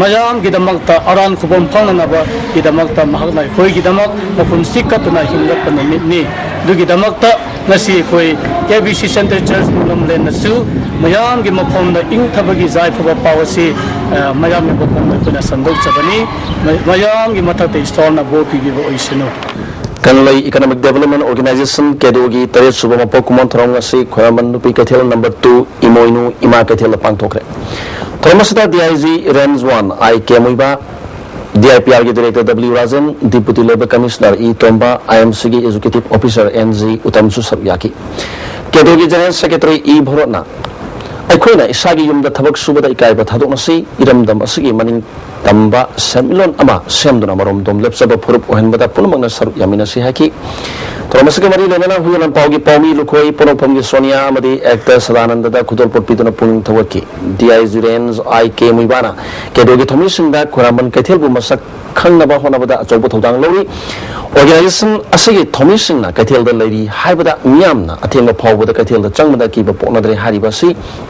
ꯃꯌꯥꯝꯒꯤꯗꯃꯛꯇ ꯑꯔꯥꯟ ꯈꯨꯕꯝ ꯐꯪꯅꯅꯕꯒꯤꯗꯃꯛꯇ ꯃꯍꯥꯛꯅ ꯑꯩꯈꯣꯏꯒꯤꯗꯃꯛ ꯃꯄꯨꯟꯁꯤ ꯀꯠꯇꯨꯅ ꯍꯤꯡꯂꯛꯄ ꯅꯨꯃꯤꯠꯅꯤ꯫ ꯑꯗꯨꯒꯤꯗꯃꯛꯇ ꯉꯁꯤ ꯑꯩꯈꯣꯏ ꯀꯦ ꯕꯤ ꯁꯤ ꯁꯦꯟꯇꯔ ꯆꯔꯆ ꯅꯤꯡꯂꯝꯂꯦꯟꯅꯁꯨ ꯃꯌꯥꯝꯒꯤ ꯃꯐꯝꯗ ꯏꯪꯊꯕꯒꯤ ꯌꯥꯏꯐꯕ ꯄꯥꯎ ꯑꯁꯤ, ꯑ, ꯃꯌꯥꯝꯒꯤ ꯃꯐꯝꯗ ꯑꯩꯈꯣꯏꯅ ꯁꯟꯗꯣꯛꯆꯕꯅꯤ꯫ ꯃ-, ꯃꯌꯥꯝꯒꯤ ꯃꯊꯛꯇ ꯏꯁꯣꯔꯅ ꯕꯣꯔ ꯄꯤꯕꯤꯕ ꯑꯣꯏꯁꯅꯨ꯫ ꯀꯪꯂꯩ ꯏꯀꯣꯅꯣꯃꯤꯛ ꯗꯦꯕꯂꯞꯃꯦꯟ ꯑꯣꯔꯒꯅꯥꯏꯖꯦꯁꯟ, ꯀꯦꯗꯣꯒꯤ ꯇꯔꯦꯠ ꯁꯨꯕ ꯃꯄꯣꯛ ꯀꯨꯝꯑꯣꯟ ꯊꯧꯔꯝ ꯉꯁꯤ ꯈ꯭ꯋꯥꯏꯔꯝꯕꯟ ꯅꯨꯄꯤ ꯀꯩꯊꯦꯜ ꯅꯝꯕꯔ ꯇꯨ ꯏꯃꯣꯏꯅꯨ ꯏꯃꯥ ꯀꯩꯊꯦꯜꯗ ꯄꯥꯡꯊꯣꯛꯈ꯭ꯔꯦ꯫ ꯊꯧꯔꯝ ꯑꯁꯤꯗ D I G range one I K Muivah, D I P ꯑꯥꯔꯒꯤ director W Rajen, deputy labour commissioner E Tomba, I M ꯁꯤꯒꯤ ꯑꯦꯖꯨꯀꯦꯇꯤꯚ ꯑꯣꯐꯤꯁꯔ ꯑꯦꯟ ꯖꯤ ꯎꯇꯝꯁꯨ ꯁꯔꯨꯛ ꯌꯥꯈꯤ꯫ ꯀꯦꯗꯣꯒꯤ ꯖꯦꯅꯔꯦꯜ ꯁꯦꯀ꯭ꯔꯦꯇꯔꯤ ꯏ ꯚꯣꯔꯣꯠꯅ ꯑꯩꯈꯣꯏꯅ ꯏꯁꯥꯒꯤ ꯌꯨꯝꯗ ꯊꯕꯛ ꯁꯨꯕꯗ ꯏꯀꯥꯏꯕ ꯊꯥꯗꯣꯛꯅꯁꯤ, ꯏꯔꯝꯗꯝ ꯑꯁꯤꯒꯤ ꯃꯅꯤꯡ ꯇꯝꯕ ꯁꯦꯟꯃꯤꯠꯂꯣꯟ ꯑꯃ ꯁꯦꯝꯗꯨꯅ ꯃꯔꯣꯝꯗꯣꯝ ꯂꯦꯞꯆꯕ ꯐꯨꯔꯨꯞ ꯑꯣꯏꯍꯟꯕꯗ ꯄꯨꯝꯅꯃꯛꯅ ꯁꯔꯨꯛ ꯌꯥꯃꯤꯟꯅꯁꯤ ꯍꯥꯏꯈꯤ꯫ ꯊꯧꯔꯝ ꯑꯁꯤꯒ ꯃꯔꯤ ꯂꯩꯅꯅ ꯍꯨꯏꯌꯦꯟ ꯂꯥꯟꯄꯥꯎꯒꯤ ꯄꯥꯎꯃꯤ ꯂꯨꯈꯣꯏ ꯄꯣꯔꯣꯛꯐꯝꯒꯤ ꯁꯣꯅꯤꯌꯥ ꯑꯃꯗꯤ ꯑꯦꯛꯇꯔ ꯁꯗꯥꯅꯟꯗꯗ ꯈꯨꯗꯣꯜꯄꯣꯠ ꯄꯤꯗꯨꯅ ꯄꯨꯛꯅꯤꯡ ꯊꯧꯒꯠꯈꯤ꯫ ꯗꯤ ꯑꯥꯏ ꯖꯤ ꯔꯦꯟꯖ ꯑꯥꯏ ꯀꯦ ꯃꯨꯏꯕꯥꯅ ꯀꯦꯗꯣꯒꯤ ꯊꯧꯃꯤꯁꯤꯡꯗ ꯈꯨꯔꯥꯝꯕꯟ ꯀꯩꯊꯦꯜꯕꯨ ꯃꯁꯛ ꯈꯪꯅꯕ ꯍꯣꯠꯅꯕꯗ ꯑꯆꯧꯕ ꯊꯧꯗꯥꯡ ꯂꯧꯔꯤ꯫ ꯑꯣꯔꯒꯅꯥꯏꯖꯦꯁꯟ ꯑꯁꯤꯒꯤ ꯊꯧꯃꯤꯁꯤꯡꯅ ꯀꯩꯊꯦꯜꯗ ꯂꯩꯔꯤ ꯍꯥꯏꯕꯗ ꯃꯤꯌꯥꯝꯅ ꯑꯊꯦꯡꯕ ꯐꯥꯎꯕꯗ ꯀꯩꯊꯦꯜꯗ ꯆꯪꯕꯗ ꯑꯀꯤꯕ ꯄꯣꯛꯅꯗ꯭ꯔꯦ ꯍꯥꯏꯔꯤꯕ ꯑꯁꯤ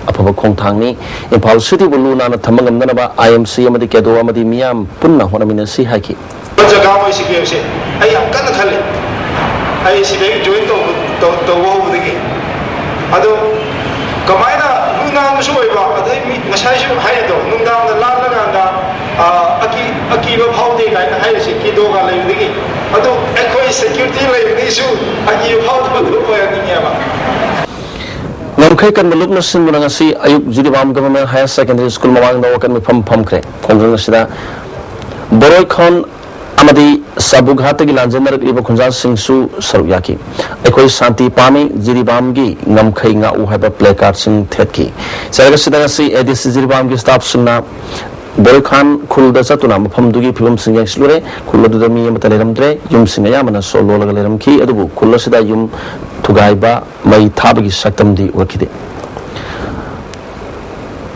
ꯑꯐꯕ ꯈꯣꯡꯊꯥꯡꯅꯤ꯫ ꯏꯝꯐꯥꯜ ꯁꯤꯇꯤꯕꯨ ꯂꯨ ꯅꯥꯟꯅ ꯊꯝꯕ ꯉꯝꯅꯅꯕ ꯑꯥꯏ ꯑꯦꯝ ꯁꯤ ꯑꯃꯗꯤ ꯀꯦꯗꯣ ꯑꯃꯗꯤ ꯃꯤꯌꯥꯝ ꯄꯨꯟꯅ ꯍꯣꯠꯅꯃꯤꯟꯅꯁꯤ ꯍꯥꯏꯈꯤ꯫ ꯖꯒꯥ ꯑꯣꯏꯁꯤꯒꯦ ꯍꯥꯏꯕꯁꯦ ꯑꯩ ꯌꯥꯝ ꯀꯟꯅ ꯈꯜꯂꯤ꯫ ꯑꯩ ꯁꯤꯗꯩ ꯖꯣꯏꯟ ꯇꯧꯕ ꯇꯧ- ꯇꯧꯕ ꯍꯧꯕꯗꯒꯤ꯫ ꯑꯗꯣ ꯀꯃꯥꯏꯅ ꯂꯨ ꯅꯥꯟꯕꯁꯨ ꯑꯣꯏꯕ, ꯑꯗꯩ ꯃꯤ ꯉꯁꯥꯏꯁꯨ ꯍꯥꯏꯔꯤꯗꯣ, ꯅꯨꯡꯗꯥꯡꯗ ꯂꯥꯜꯂꯀꯥꯟꯗ, ꯑ, ꯑꯀꯤ ꯑꯀꯤꯕ ꯐꯥꯎꯗꯦ ꯀꯥꯏꯅ ꯍꯥꯏꯔꯤꯁꯦ ꯀꯤꯗꯣꯒ ꯂꯩꯕꯗꯒꯤ꯫ ꯑꯗꯣ ꯑꯩꯈꯣꯏ ꯁꯦꯀ꯭ꯌꯨꯔꯤꯇꯤ ꯂꯩꯕꯗꯒꯤꯁꯨ ꯑꯀꯤꯕ ꯐꯥꯎꯗꯕꯗꯣ ꯑꯣꯏꯍꯟꯅꯤꯡꯉꯦꯕ꯫ ꯉꯝꯈꯩ ꯀꯟꯕ ꯂꯨꯞꯅ ꯁꯤꯟꯗꯨꯅ ꯉꯁꯤ ꯑꯌꯨꯛ Jiribam government higher secondary school ꯃꯃꯥꯡꯗ ꯋꯥꯀꯠ ꯃꯤꯐꯝ ꯐꯝꯈ꯭ꯔꯦ꯫ ꯈꯣꯡꯖꯪ ꯑꯁꯤꯗ ꯕꯣꯔꯣꯏꯈꯣꯟ ꯑꯃꯗꯤ ꯁꯥꯕꯨꯒꯍꯥꯠꯇꯒꯤ ꯂꯥꯟꯖꯦꯟꯅꯔꯛꯂꯤꯕ ꯈꯨꯟꯖꯥꯁꯤꯡꯁꯨ ꯁꯔꯨꯛ ꯌꯥꯈꯤ꯫ "ꯑꯩꯈꯣꯏ ꯁꯥꯟꯇꯤ ꯄꯥꯝꯃꯤ, ꯖꯤꯔꯤꯕꯥꯝꯒꯤ ꯉꯝꯈꯩ ꯉꯥꯛꯎ" ꯍꯥꯏꯕ ꯄ꯭ꯂꯦ ꯀꯥꯔꯗꯁꯤꯡ ꯊꯦꯠꯈꯤ꯫ ꯆꯩꯔꯛ ꯑꯁꯤꯗ ꯉꯁꯤ ꯑꯦ ꯗꯤ ꯁꯤ ꯖꯤꯔꯤꯕꯥꯝꯒꯤ ꯁ꯭ꯇꯥꯐꯁꯤꯡꯅ ꯕꯣꯔꯣꯏꯈꯥꯟ ꯈꯨꯜꯗ ꯆꯠꯇꯨꯅ ꯃꯐꯝꯗꯨꯒꯤ ꯐꯤꯕꯝꯁꯤꯡ ꯌꯦꯡꯁꯤꯜꯂꯨꯔꯦ꯫ ꯈꯨꯜ ꯑꯗꯨꯗ ꯃꯤ ꯑꯃꯠꯇ ꯂꯩꯔꯝꯗ꯭ꯔꯦ꯫ ꯌꯨꯝꯁꯤꯡ ꯑꯌꯥꯝꯕꯅ ꯁꯣ ꯂꯣꯜꯂꯒ ꯂꯩꯔꯝꯈꯤ, ꯑꯗꯨꯕꯨ ꯈꯨꯜ ꯑꯁꯤꯗ ꯌꯨꯝ ꯊꯨꯒꯥꯏꯕ, ꯃꯩ ꯊꯥꯕꯒꯤ ꯁꯛꯇꯝꯗꯤ ꯎꯔꯛꯈꯤꯗꯦ꯫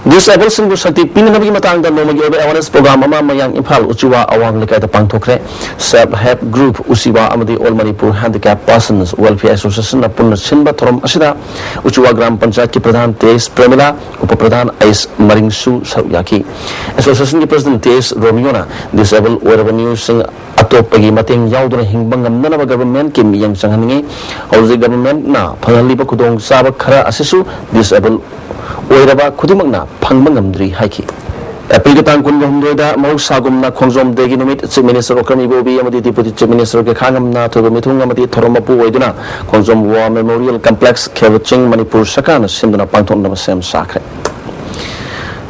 ꯗꯤꯁꯑꯦꯕꯜꯁꯤꯡꯕꯨ ꯁꯛꯇꯤ ꯄꯤꯅꯅꯕꯒꯤ ꯃꯇꯥꯡꯗ ꯅꯣꯡꯃꯒꯤ ꯑꯣꯏꯕ ꯑꯦꯋꯥꯔꯅꯦꯁ ꯄ꯭ꯔꯣꯒ꯭ꯔꯥꯝ ꯑꯃ ꯃꯌꯥꯡ ꯏꯝꯐꯥꯜ ꯎꯆꯤꯋꯥ ꯑꯋꯥꯡ ꯂꯩꯀꯥꯏꯗ ꯄꯥꯡꯊꯣꯛꯈ꯭ꯔꯦ꯫ ꯁꯦꯜꯐ ꯍꯦꯜꯞ ꯒ꯭ꯔꯨꯞ ꯎꯆꯤꯋꯥ ꯑꯃꯗꯤ ꯑꯣꯜ ꯃꯅꯤꯄꯨꯔ ꯍꯦꯟꯗꯤꯀ꯭ꯌꯥꯞ ꯄꯥꯔꯁꯟꯁ ꯋꯦꯜꯐꯤꯌꯔ ꯑꯦꯁꯣꯁꯤꯌꯦꯁꯟꯅ ꯄꯨꯟꯅ ꯁꯤꯟꯕ ꯊꯧꯔꯝ ꯑꯁꯤꯗ ꯎꯆꯤꯋꯥ ꯒ꯭ꯔꯥꯝ ꯄꯟꯆꯥꯌꯠꯀꯤ ꯄ꯭ꯔꯙꯥꯟ ꯇꯦ ꯑꯦꯁ ꯄ꯭ꯔꯦꯃꯤꯂꯥ, ꯎꯄ ꯄ꯭ꯔꯙꯥꯟ ꯑꯩꯁ ꯃꯔꯤꯡꯁꯨ ꯁꯔꯨꯛ ꯌꯥꯈꯤ꯫ ꯑꯦꯁꯣꯁꯤꯌꯦꯁꯟꯒꯤ ꯄ꯭ꯔꯁꯤꯗꯦꯟꯠ ꯇꯦ ꯑꯦꯁ ꯔꯣꯃꯤꯌꯣꯅ ꯗꯤꯁꯑꯦꯕꯜ ꯑꯣꯏꯔꯕ ꯃꯤꯑꯣꯏꯁꯤꯡ ꯑꯇꯣꯞꯄꯒꯤ ꯃꯇꯦꯡ ꯌꯥꯎꯗꯅ ꯍꯤꯡꯕ ꯉꯝꯅꯅꯕ ꯒꯚꯔꯟꯃꯦꯟꯠꯀꯤ ꯃꯤꯠꯌꯦꯡ ꯆꯪꯍꯟꯅꯤꯡꯏ꯫ ꯍꯧꯖꯤꯛ ꯒꯚꯔꯟꯃꯦꯟꯠꯅ ꯐꯪꯍꯜꯂꯤꯕ ꯈꯨꯗꯣꯡꯆꯥꯕ ꯈꯔ ꯑꯁꯤꯁꯨ ꯗꯤꯁꯑꯦꯕꯜ ꯑꯣꯏꯔꯕ ꯈꯨꯗꯤꯡꯃꯛꯅ ꯐꯪꯕ ꯉꯝꯗ꯭ꯔꯤ ꯍꯥꯏꯈꯤ꯫ ꯑꯦꯄ꯭ꯔꯤꯜꯒꯤ ꯇꯥꯡ ꯀꯨꯟꯒ ꯍꯨꯝꯗꯣꯏꯗ ꯃꯍꯧꯁꯥꯒꯨꯝꯅ ꯈꯣꯡꯖꯣꯝ ꯗꯦꯒꯤ ꯅꯨꯃꯤꯠ ꯆꯤꯐ ꯃꯤꯅꯤꯁꯇꯔ ꯑꯣꯀ꯭ꯔꯝ ꯏꯕꯣꯕꯤ ꯑꯃꯗꯤ ꯗꯤꯄꯨꯇꯤ ꯆꯤꯐ ꯃꯤꯅꯤꯁꯇꯔ ꯀꯦꯈꯥꯉꯝ ꯅꯥꯊꯣꯏꯕ ꯃꯤꯊꯨꯡ ꯑꯃꯗꯤ ꯊꯧꯔꯝ ꯃꯄꯨ ꯑꯣꯏꯗꯨꯅ ꯈꯣꯡꯖꯣꯝ ꯋꯥꯔ ꯃꯦꯃꯣꯔꯤꯌꯦꯜ ꯀꯝꯄ꯭ꯂꯦꯛꯁ, ꯈꯦꯕ ꯆꯤꯡ, ꯃꯅꯤꯄꯨꯔ ꯁꯔꯀꯥꯔꯅ ꯁꯤꯟꯗꯨꯅ ꯄꯥꯡꯊꯣꯛꯅꯕ ꯁꯦꯝ ꯁꯥꯈ꯭ꯔꯦ꯫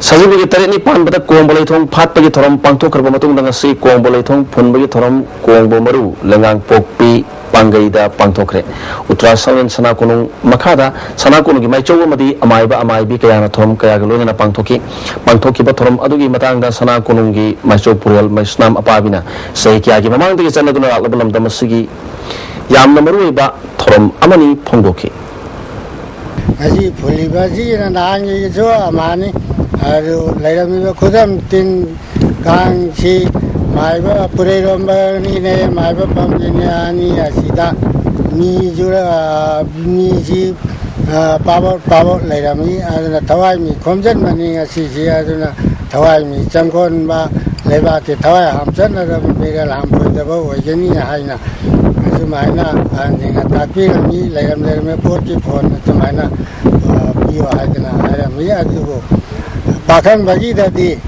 ꯁꯖꯤꯕꯨꯒꯤ ꯇꯔꯦꯠꯅꯤ ꯄꯥꯟꯕꯗ ꯀꯣꯡꯕ ꯂꯩꯊꯣꯡ ꯐꯥꯠꯄꯒꯤ ꯊꯧꯔꯝ ꯄꯥꯡꯊꯣꯛꯈ꯭ꯔꯕ ꯃꯇꯨꯡꯗ ꯉꯁꯤ ꯀꯣꯡꯕ ꯂꯩꯊꯣꯡ ꯐꯨꯟꯕꯒꯤ ꯊꯧꯔꯝ ꯀꯣꯡꯕ ꯃꯔꯨ, ꯂꯩꯉꯥꯡꯄꯣꯛꯄꯤ, ꯄꯥꯡꯒꯩꯗ ꯄꯥꯡꯊꯣꯛꯈ꯭ꯔꯦ꯫ ꯎꯇ꯭ꯔꯥꯁꯥꯎꯟ ꯁꯅꯥ ꯀꯣꯅꯨꯡ ꯃꯈꯥꯗ ꯁꯅꯥ ꯀꯣꯅꯨꯡꯒꯤ ꯃꯥꯏꯆꯧ ꯑꯃꯗꯤ ꯑꯃꯥꯏꯕ ꯑꯃꯥꯏꯕꯤ ꯀꯌꯥꯅ ꯊꯧꯔꯝ ꯀꯌꯥꯒ ꯂꯣꯏꯅꯅ ꯄꯥꯡꯊꯣꯛꯈꯤ꯫ ꯄꯥꯡꯊꯣꯛꯈꯤꯕ ꯊꯧꯔꯝ ꯑꯗꯨꯒꯤ ꯃꯇꯥꯡꯗ ꯁꯅꯥ ꯀꯣꯅꯨꯡꯒꯤ ꯃꯥꯏꯆꯧ ꯄꯨꯔꯦꯜ ꯃꯩꯁꯅꯥꯝ ꯑꯄꯥꯕꯤꯅ ꯆꯍꯤ ꯀꯌꯥꯒꯤ ꯃꯃꯥꯡꯗꯒꯤ ꯆꯠꯅꯗꯨꯅ ꯂꯥꯛꯂꯕ ꯂꯝꯗꯝ ꯑꯁꯤꯒꯤ ꯌꯥꯝꯅ ꯃꯔꯨꯑꯣꯏꯕ ꯊꯧꯔꯝ ꯑꯃꯅꯤ ꯐꯣꯡꯗꯣꯛꯈꯤ꯫ ꯉꯁꯤ ꯐꯨꯜꯂꯤꯕ ꯑꯁꯤꯒꯤꯅ ꯅꯍꯥꯟꯒꯤꯁꯨ ꯑꯃꯅꯤ꯫ ꯑꯗꯨ ꯂꯩꯔꯝꯃꯤꯕ ꯈꯨꯗꯝ ꯇꯤꯟ ꯀꯥꯡꯁꯤ ꯃꯥꯏꯕ ꯄꯨꯔꯩꯔꯣꯝꯕꯅꯤꯅꯦ, ꯃꯥꯏꯕ ꯄꯥꯝꯕꯤꯅꯦ ꯑꯅꯤ ꯑꯁꯤꯗ ꯃꯤꯁꯨ, ꯃꯤꯁꯤ ꯄꯥꯕꯣꯠ ꯄꯥꯕꯣꯠ ꯂꯩꯔꯝꯃꯤ꯫ ꯑꯗꯨꯅ ꯊꯋꯥꯏ ꯃꯤ ꯈꯣꯝꯖꯤꯟꯕꯅꯤ ꯉꯁꯤꯁꯤ꯫ ꯑꯗꯨꯅ ꯊꯋꯥꯏ ꯃꯤ ꯆꯪꯈꯣꯟꯕ, ꯂꯩꯕꯥꯛꯀꯤ ꯊꯋꯥꯏ ꯍꯥꯝꯆꯠꯅꯗꯕ ꯃꯤꯔꯦꯜ ꯍꯥꯝꯐꯣꯏꯗꯕ ꯑꯣꯏꯒꯅꯤ ꯍꯥꯏꯅ ꯑꯁꯨꯃꯥꯏꯅ ꯑꯍꯟꯁꯤꯡꯅ ꯇꯥꯛꯄꯤꯔꯝꯃꯤ꯫ ꯂꯩꯔꯝ ꯂꯩꯔꯝꯃꯦ ꯄꯣꯠꯀꯤ ꯐꯣꯟ ꯑꯗꯨꯃꯥꯏꯅ ꯄꯤꯌꯨ ꯍꯥꯏꯗꯅ ꯍꯥꯏꯔꯝꯃꯤ꯫ ꯑꯗꯨꯕꯨ ꯄꯥꯈꯪꯕꯒꯤꯗꯗꯤ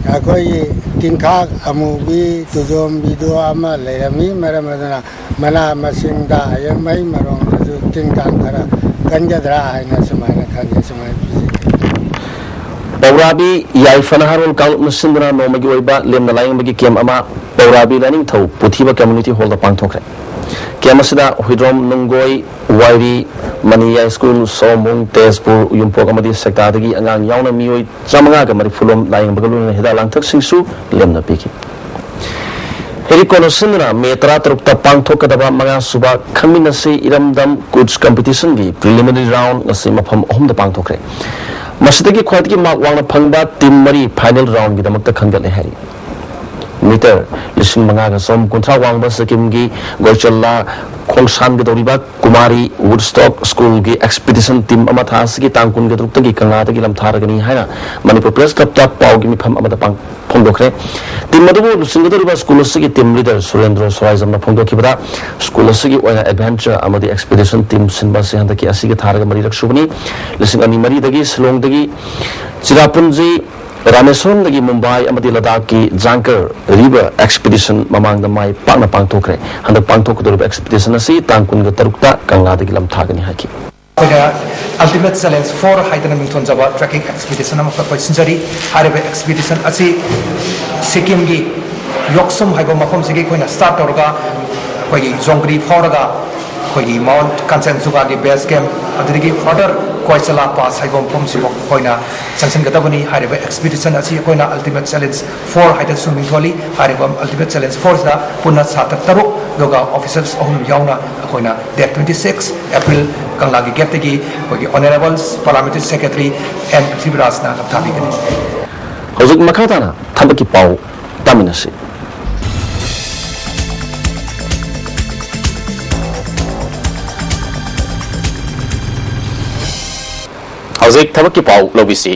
ꯑꯩꯈꯣꯏꯒꯤ ꯇꯤꯟꯈꯥꯛ ꯑꯃꯨꯕꯤ ꯇꯨꯖꯣꯝꯕꯤꯗꯨ ꯑꯃ ꯂꯩꯔꯝꯃꯤ꯫ ꯃꯔꯝ ꯑꯗꯨꯅ ꯃꯅꯥ ꯃꯁꯤꯡꯗ ꯍꯌꯦꯡ ꯃꯍꯩ ꯃꯔꯣꯡꯗꯁꯨ ꯇꯤꯟ ꯀꯥꯡ ꯈꯔ ꯀꯟꯒꯗ꯭ꯔꯥ ꯍꯥꯏꯅ ꯁꯨꯃꯥꯏꯅ ꯈꯟꯖꯩ꯫ ꯁꯨꯃꯥꯏꯅ ꯄꯤꯖꯩ꯫ ꯄꯧꯔꯥꯕꯤ ꯌꯥꯏꯐ ꯅꯍꯥꯔꯣꯜ ꯀꯥꯡꯂꯨꯞꯅ ꯁꯤꯟꯗꯨꯅ ꯅꯣꯡꯃꯒꯤ ꯑꯣꯏꯕ ꯂꯦꯝꯅ ꯂꯥꯏꯌꯦꯡꯕꯒꯤ ꯀꯦꯝ ꯑꯃ ꯄꯧꯔꯥꯕꯤ ꯂꯥꯏꯅꯤꯡꯊꯧ ꯄꯨꯊꯤꯕ ꯀꯝꯃ꯭ꯌꯨꯅꯤꯇꯤ ꯍꯣꯜꯗ ꯄꯥꯡꯊꯣꯛꯈ꯭ꯔꯦ꯫ ꯀꯦꯝ ꯑꯁꯤꯗ ꯍꯨꯏꯗ꯭ꯔꯣꯝ ꯅꯨꯡꯒꯣꯏ, ꯋꯥꯏꯔꯤ, ꯃꯅꯤ ꯌꯥꯏ ꯁ꯭ꯀꯨꯜ, ꯁꯑꯣꯝꯕꯨꯡ, ꯇꯦꯖꯄꯨꯔ, ꯎꯌꯨꯝꯄꯣꯛ ꯑꯃꯗꯤ ꯁꯦꯛꯇꯥꯗꯒꯤ ꯑꯉꯥꯡ ꯌꯥꯎꯅ ꯃꯤꯑꯣꯏ ꯆꯥꯃꯉꯥꯒ ꯃꯔꯤꯐꯨ ꯂꯣꯝ ꯂꯥꯏꯌꯦꯡꯕꯒ ꯂꯣꯏꯅꯅ ꯍꯤꯗꯥꯛ ꯂꯥꯡꯊꯛꯁꯤꯡꯁꯨ ꯂꯦꯝꯅ ꯄꯤꯈꯤ꯫ ꯍꯦꯔꯤꯀꯣꯟꯅ ꯁꯤꯟꯗꯨꯅ ꯃꯦ ꯇꯔꯥꯇꯔꯨꯛꯇ ꯄꯥꯡꯊꯣꯛꯀꯗꯕ ꯃꯉꯥꯁꯨꯕ ꯈꯪꯃꯤꯟꯅꯁꯤ ꯏꯔꯝꯗꯝ ꯀꯨꯠꯁ ꯀꯝꯄꯤꯇꯤꯁꯟꯒꯤ ꯄ꯭ꯔꯤꯂꯤꯃꯤꯅꯔꯤ ꯔꯥꯎꯟ ꯉꯁꯤ ꯃꯐꯝ ꯑꯍꯨꯝꯗ ꯄꯥꯡꯊꯣꯛꯈ꯭ꯔꯦ꯫ ꯃꯁꯤꯗꯒꯤ ꯈ꯭ꯋꯥꯏꯗꯒꯤ ꯃꯥꯔꯛ ꯋꯥꯡꯅ ꯐꯪꯕ ꯇꯤꯝ ꯃꯔꯤ ꯐꯥꯏꯅꯦꯜ ꯔꯥꯎꯟꯒꯤꯗꯃꯛꯇ ꯈꯟꯒꯠꯂꯦ ꯍꯥꯏꯔꯤ꯫ ꯃꯤꯇꯔ ꯂꯤꯁꯤꯡ ꯃꯉꯥꯒ ꯆꯍꯨꯝ ꯀꯨꯟꯊ꯭ꯔꯥ ꯋꯥꯡꯕ ꯁꯤꯛꯀꯤꯝꯒꯤ ꯒꯣꯏꯆꯜꯂꯥ ꯈꯣꯡꯁꯥꯟꯒꯗꯧꯔꯤꯕ ꯀꯨꯃꯥꯔꯤ ꯋꯨꯗꯁ꯭ꯇꯣꯛ ꯁ꯭ꯀꯨꯜꯒꯤ ꯑꯦꯛꯁꯄꯤꯗꯤꯁꯟ ꯇꯤꯝ ꯑꯃ ꯊꯥ ꯑꯁꯤꯒꯤ ꯇꯥꯡ ꯀꯨꯟꯒ ꯇꯔꯨꯛꯇꯒꯤ ꯀꯪꯂꯥꯗꯒꯤ ꯂꯝꯊꯥꯔꯒꯅꯤ ꯍꯥꯏꯅ ꯃꯅꯤꯄꯨꯔ ꯄ꯭ꯔꯦꯁ ꯀ꯭ꯂꯕꯇ ꯄꯥꯎꯒꯤ ꯃꯤꯐꯝ ꯑꯃꯗ ꯄꯥꯡ-, ꯐꯣꯡꯗꯣꯛꯈ꯭ꯔꯦ꯫ ꯇꯤꯝ ꯑꯗꯨꯕꯨ ꯂꯨꯆꯤꯡꯒꯗꯧꯔꯤꯕ ꯁ꯭ꯀꯨꯜ ꯑꯁꯤꯒꯤ ꯇꯤꯝ ꯂꯤꯗꯔ ꯁꯨꯔꯦꯟꯗ꯭ꯔ ꯁꯣꯔꯥꯏꯖꯝꯅ ꯐꯣꯡꯗꯣꯛꯈꯤꯕꯗ, ꯁ꯭ꯀꯨꯜ ꯑꯁꯤꯒꯤ ꯑꯣꯏꯅ ꯑꯦꯗꯚꯦꯟꯆꯔ ꯑꯃꯗꯤ ꯑꯦꯛꯁꯄꯤꯗꯤꯁꯟ ꯇꯤꯝ ꯁꯤꯟꯕ ꯑꯁꯤ ꯍꯟꯗꯛꯀꯤ ꯑꯁꯤꯒ ꯊꯥꯔꯒ ꯃꯔꯤꯔꯛ ꯁꯨꯕꯅꯤ꯫ ꯂꯤꯁꯤꯡ ꯑꯅꯤ ꯃꯔꯤꯗꯒꯤ ꯁꯤꯂꯣꯡꯗꯒꯤ ꯆꯤꯔꯥꯄꯨꯟꯖꯤ, ꯔꯥꯃꯦꯁ꯭ꯋꯔꯝꯗꯒꯤ ꯃꯨꯝꯕꯥꯏ ꯑꯃꯗꯤ ꯂꯗꯥꯈꯀꯤ ꯖꯥꯡꯀꯔ ꯔꯤꯚꯔ ꯑꯦꯛꯁꯄꯤꯗꯤꯁꯟ ꯃꯃꯥꯡꯗ ꯃꯥꯏ ꯄꯥꯛꯅ ꯄꯥꯡꯊꯣꯛꯈ꯭ꯔꯦ꯫ ꯍꯟꯗꯛ ꯄꯥꯡꯊꯣꯛꯀꯗꯧꯔꯤꯕ ꯑꯦꯛꯁꯄꯤꯗꯤꯁꯟ ꯑꯁꯤ ꯇꯥꯡ ꯀꯨꯟꯒ ꯇꯔꯨꯛꯇ ꯀꯪꯂꯥꯗꯒꯤ ꯂꯝꯊꯥꯒꯅꯤ ꯍꯥꯏꯈꯤ꯫ ꯑꯩꯈꯣꯏꯅ Ultimate Challenge four ꯍꯥꯏꯗꯅ ꯃꯤꯡꯊꯣꯟꯖꯕ trekking expedition ꯑꯃꯈꯛ ꯑꯩꯈꯣꯏ ꯁꯤꯟꯖꯔꯤ꯫ ꯍꯥꯏꯔꯤꯕ expedition ꯑꯁꯤ ꯁꯤꯛꯀꯤꯝꯒꯤ ꯌꯣꯛꯁꯨꯝ ꯍꯥꯏꯕ ꯃꯐꯝꯁꯤꯒꯤ ꯑꯩꯈꯣꯏꯅ start ꯇꯧꯔꯒ ꯑꯩꯈꯣꯏꯒꯤ ꯖꯣꯡꯒ꯭ꯔꯤ ꯐꯥꯎꯔꯒ ꯑꯩꯈꯣꯏꯒꯤ ꯃꯥꯎꯟꯠ ꯀꯥꯟꯆꯟꯖꯨꯒꯥꯒꯤ ꯕꯦꯁ ꯀꯦꯝꯞ, ꯑꯗꯨꯗꯒꯤ ꯐꯔꯗꯔ ꯀꯣꯏꯆꯂꯥ ꯄꯥꯁ ꯍꯥꯏꯕ ꯃꯐꯝꯁꯤꯐꯥꯎ ꯑꯩꯈꯣꯏꯅ ꯆꯪꯁꯤꯟꯒꯗꯕꯅꯤ꯫ ꯍꯥꯏꯔꯤꯕ ꯑꯦꯛꯁꯄꯤꯗꯤꯁꯟ ꯑꯁꯤ ꯑꯩꯈꯣꯏꯅ ꯑꯜꯇꯤꯃꯦꯠ ꯆꯦꯂꯦꯟꯖ ꯐꯣꯔ ꯍꯥꯏꯅꯁꯨ ꯃꯤꯡꯊꯣꯜꯂꯤ꯫ ꯍꯥꯏꯔꯤꯕ ꯑꯜꯇꯤꯃꯦꯠ ꯆꯦꯂꯦꯟꯖ ꯐꯣꯔꯁꯤꯗ ꯄꯨꯟꯅ ꯁꯥꯇ꯭ꯔ ꯇꯔꯨꯛ, ꯑꯗꯨꯒ ꯑꯣꯐꯤꯁꯔꯁ ꯑꯍꯨꯝ ꯌꯥꯎꯅ ꯑꯩꯈꯣꯏꯅ ꯗꯦꯠ ꯇ꯭ꯋꯦꯟꯇꯤ ꯁꯤꯛꯁ ꯑꯦꯄ꯭ꯔꯤꯜ ꯀꯪꯂꯥꯒꯤ ꯒꯦꯠꯇꯒꯤ ꯑꯩꯈꯣꯏꯒꯤ ꯑꯣꯅꯔꯦꯕꯜ ꯄꯥꯔꯂꯥꯃꯦꯟꯇꯔꯤ ꯁꯦꯀ꯭ꯔꯦꯇꯔꯤ ꯑꯦꯝ ꯄ꯭ꯔꯤꯊꯤꯕꯤꯔꯥꯖꯅ ꯊꯥꯕꯤꯒꯅꯤ꯫ ꯍꯧꯖꯤꯛ ꯃꯈꯥ ꯇꯥꯅ ꯊꯕꯛꯀꯤ ꯄꯥꯎ ꯇꯥꯃꯤꯟꯅꯁꯤ꯫ ꯍꯧꯖꯤꯛ ꯊꯕꯛꯀꯤ ꯄꯥꯎ ꯂꯧꯕꯤꯁꯤ꯫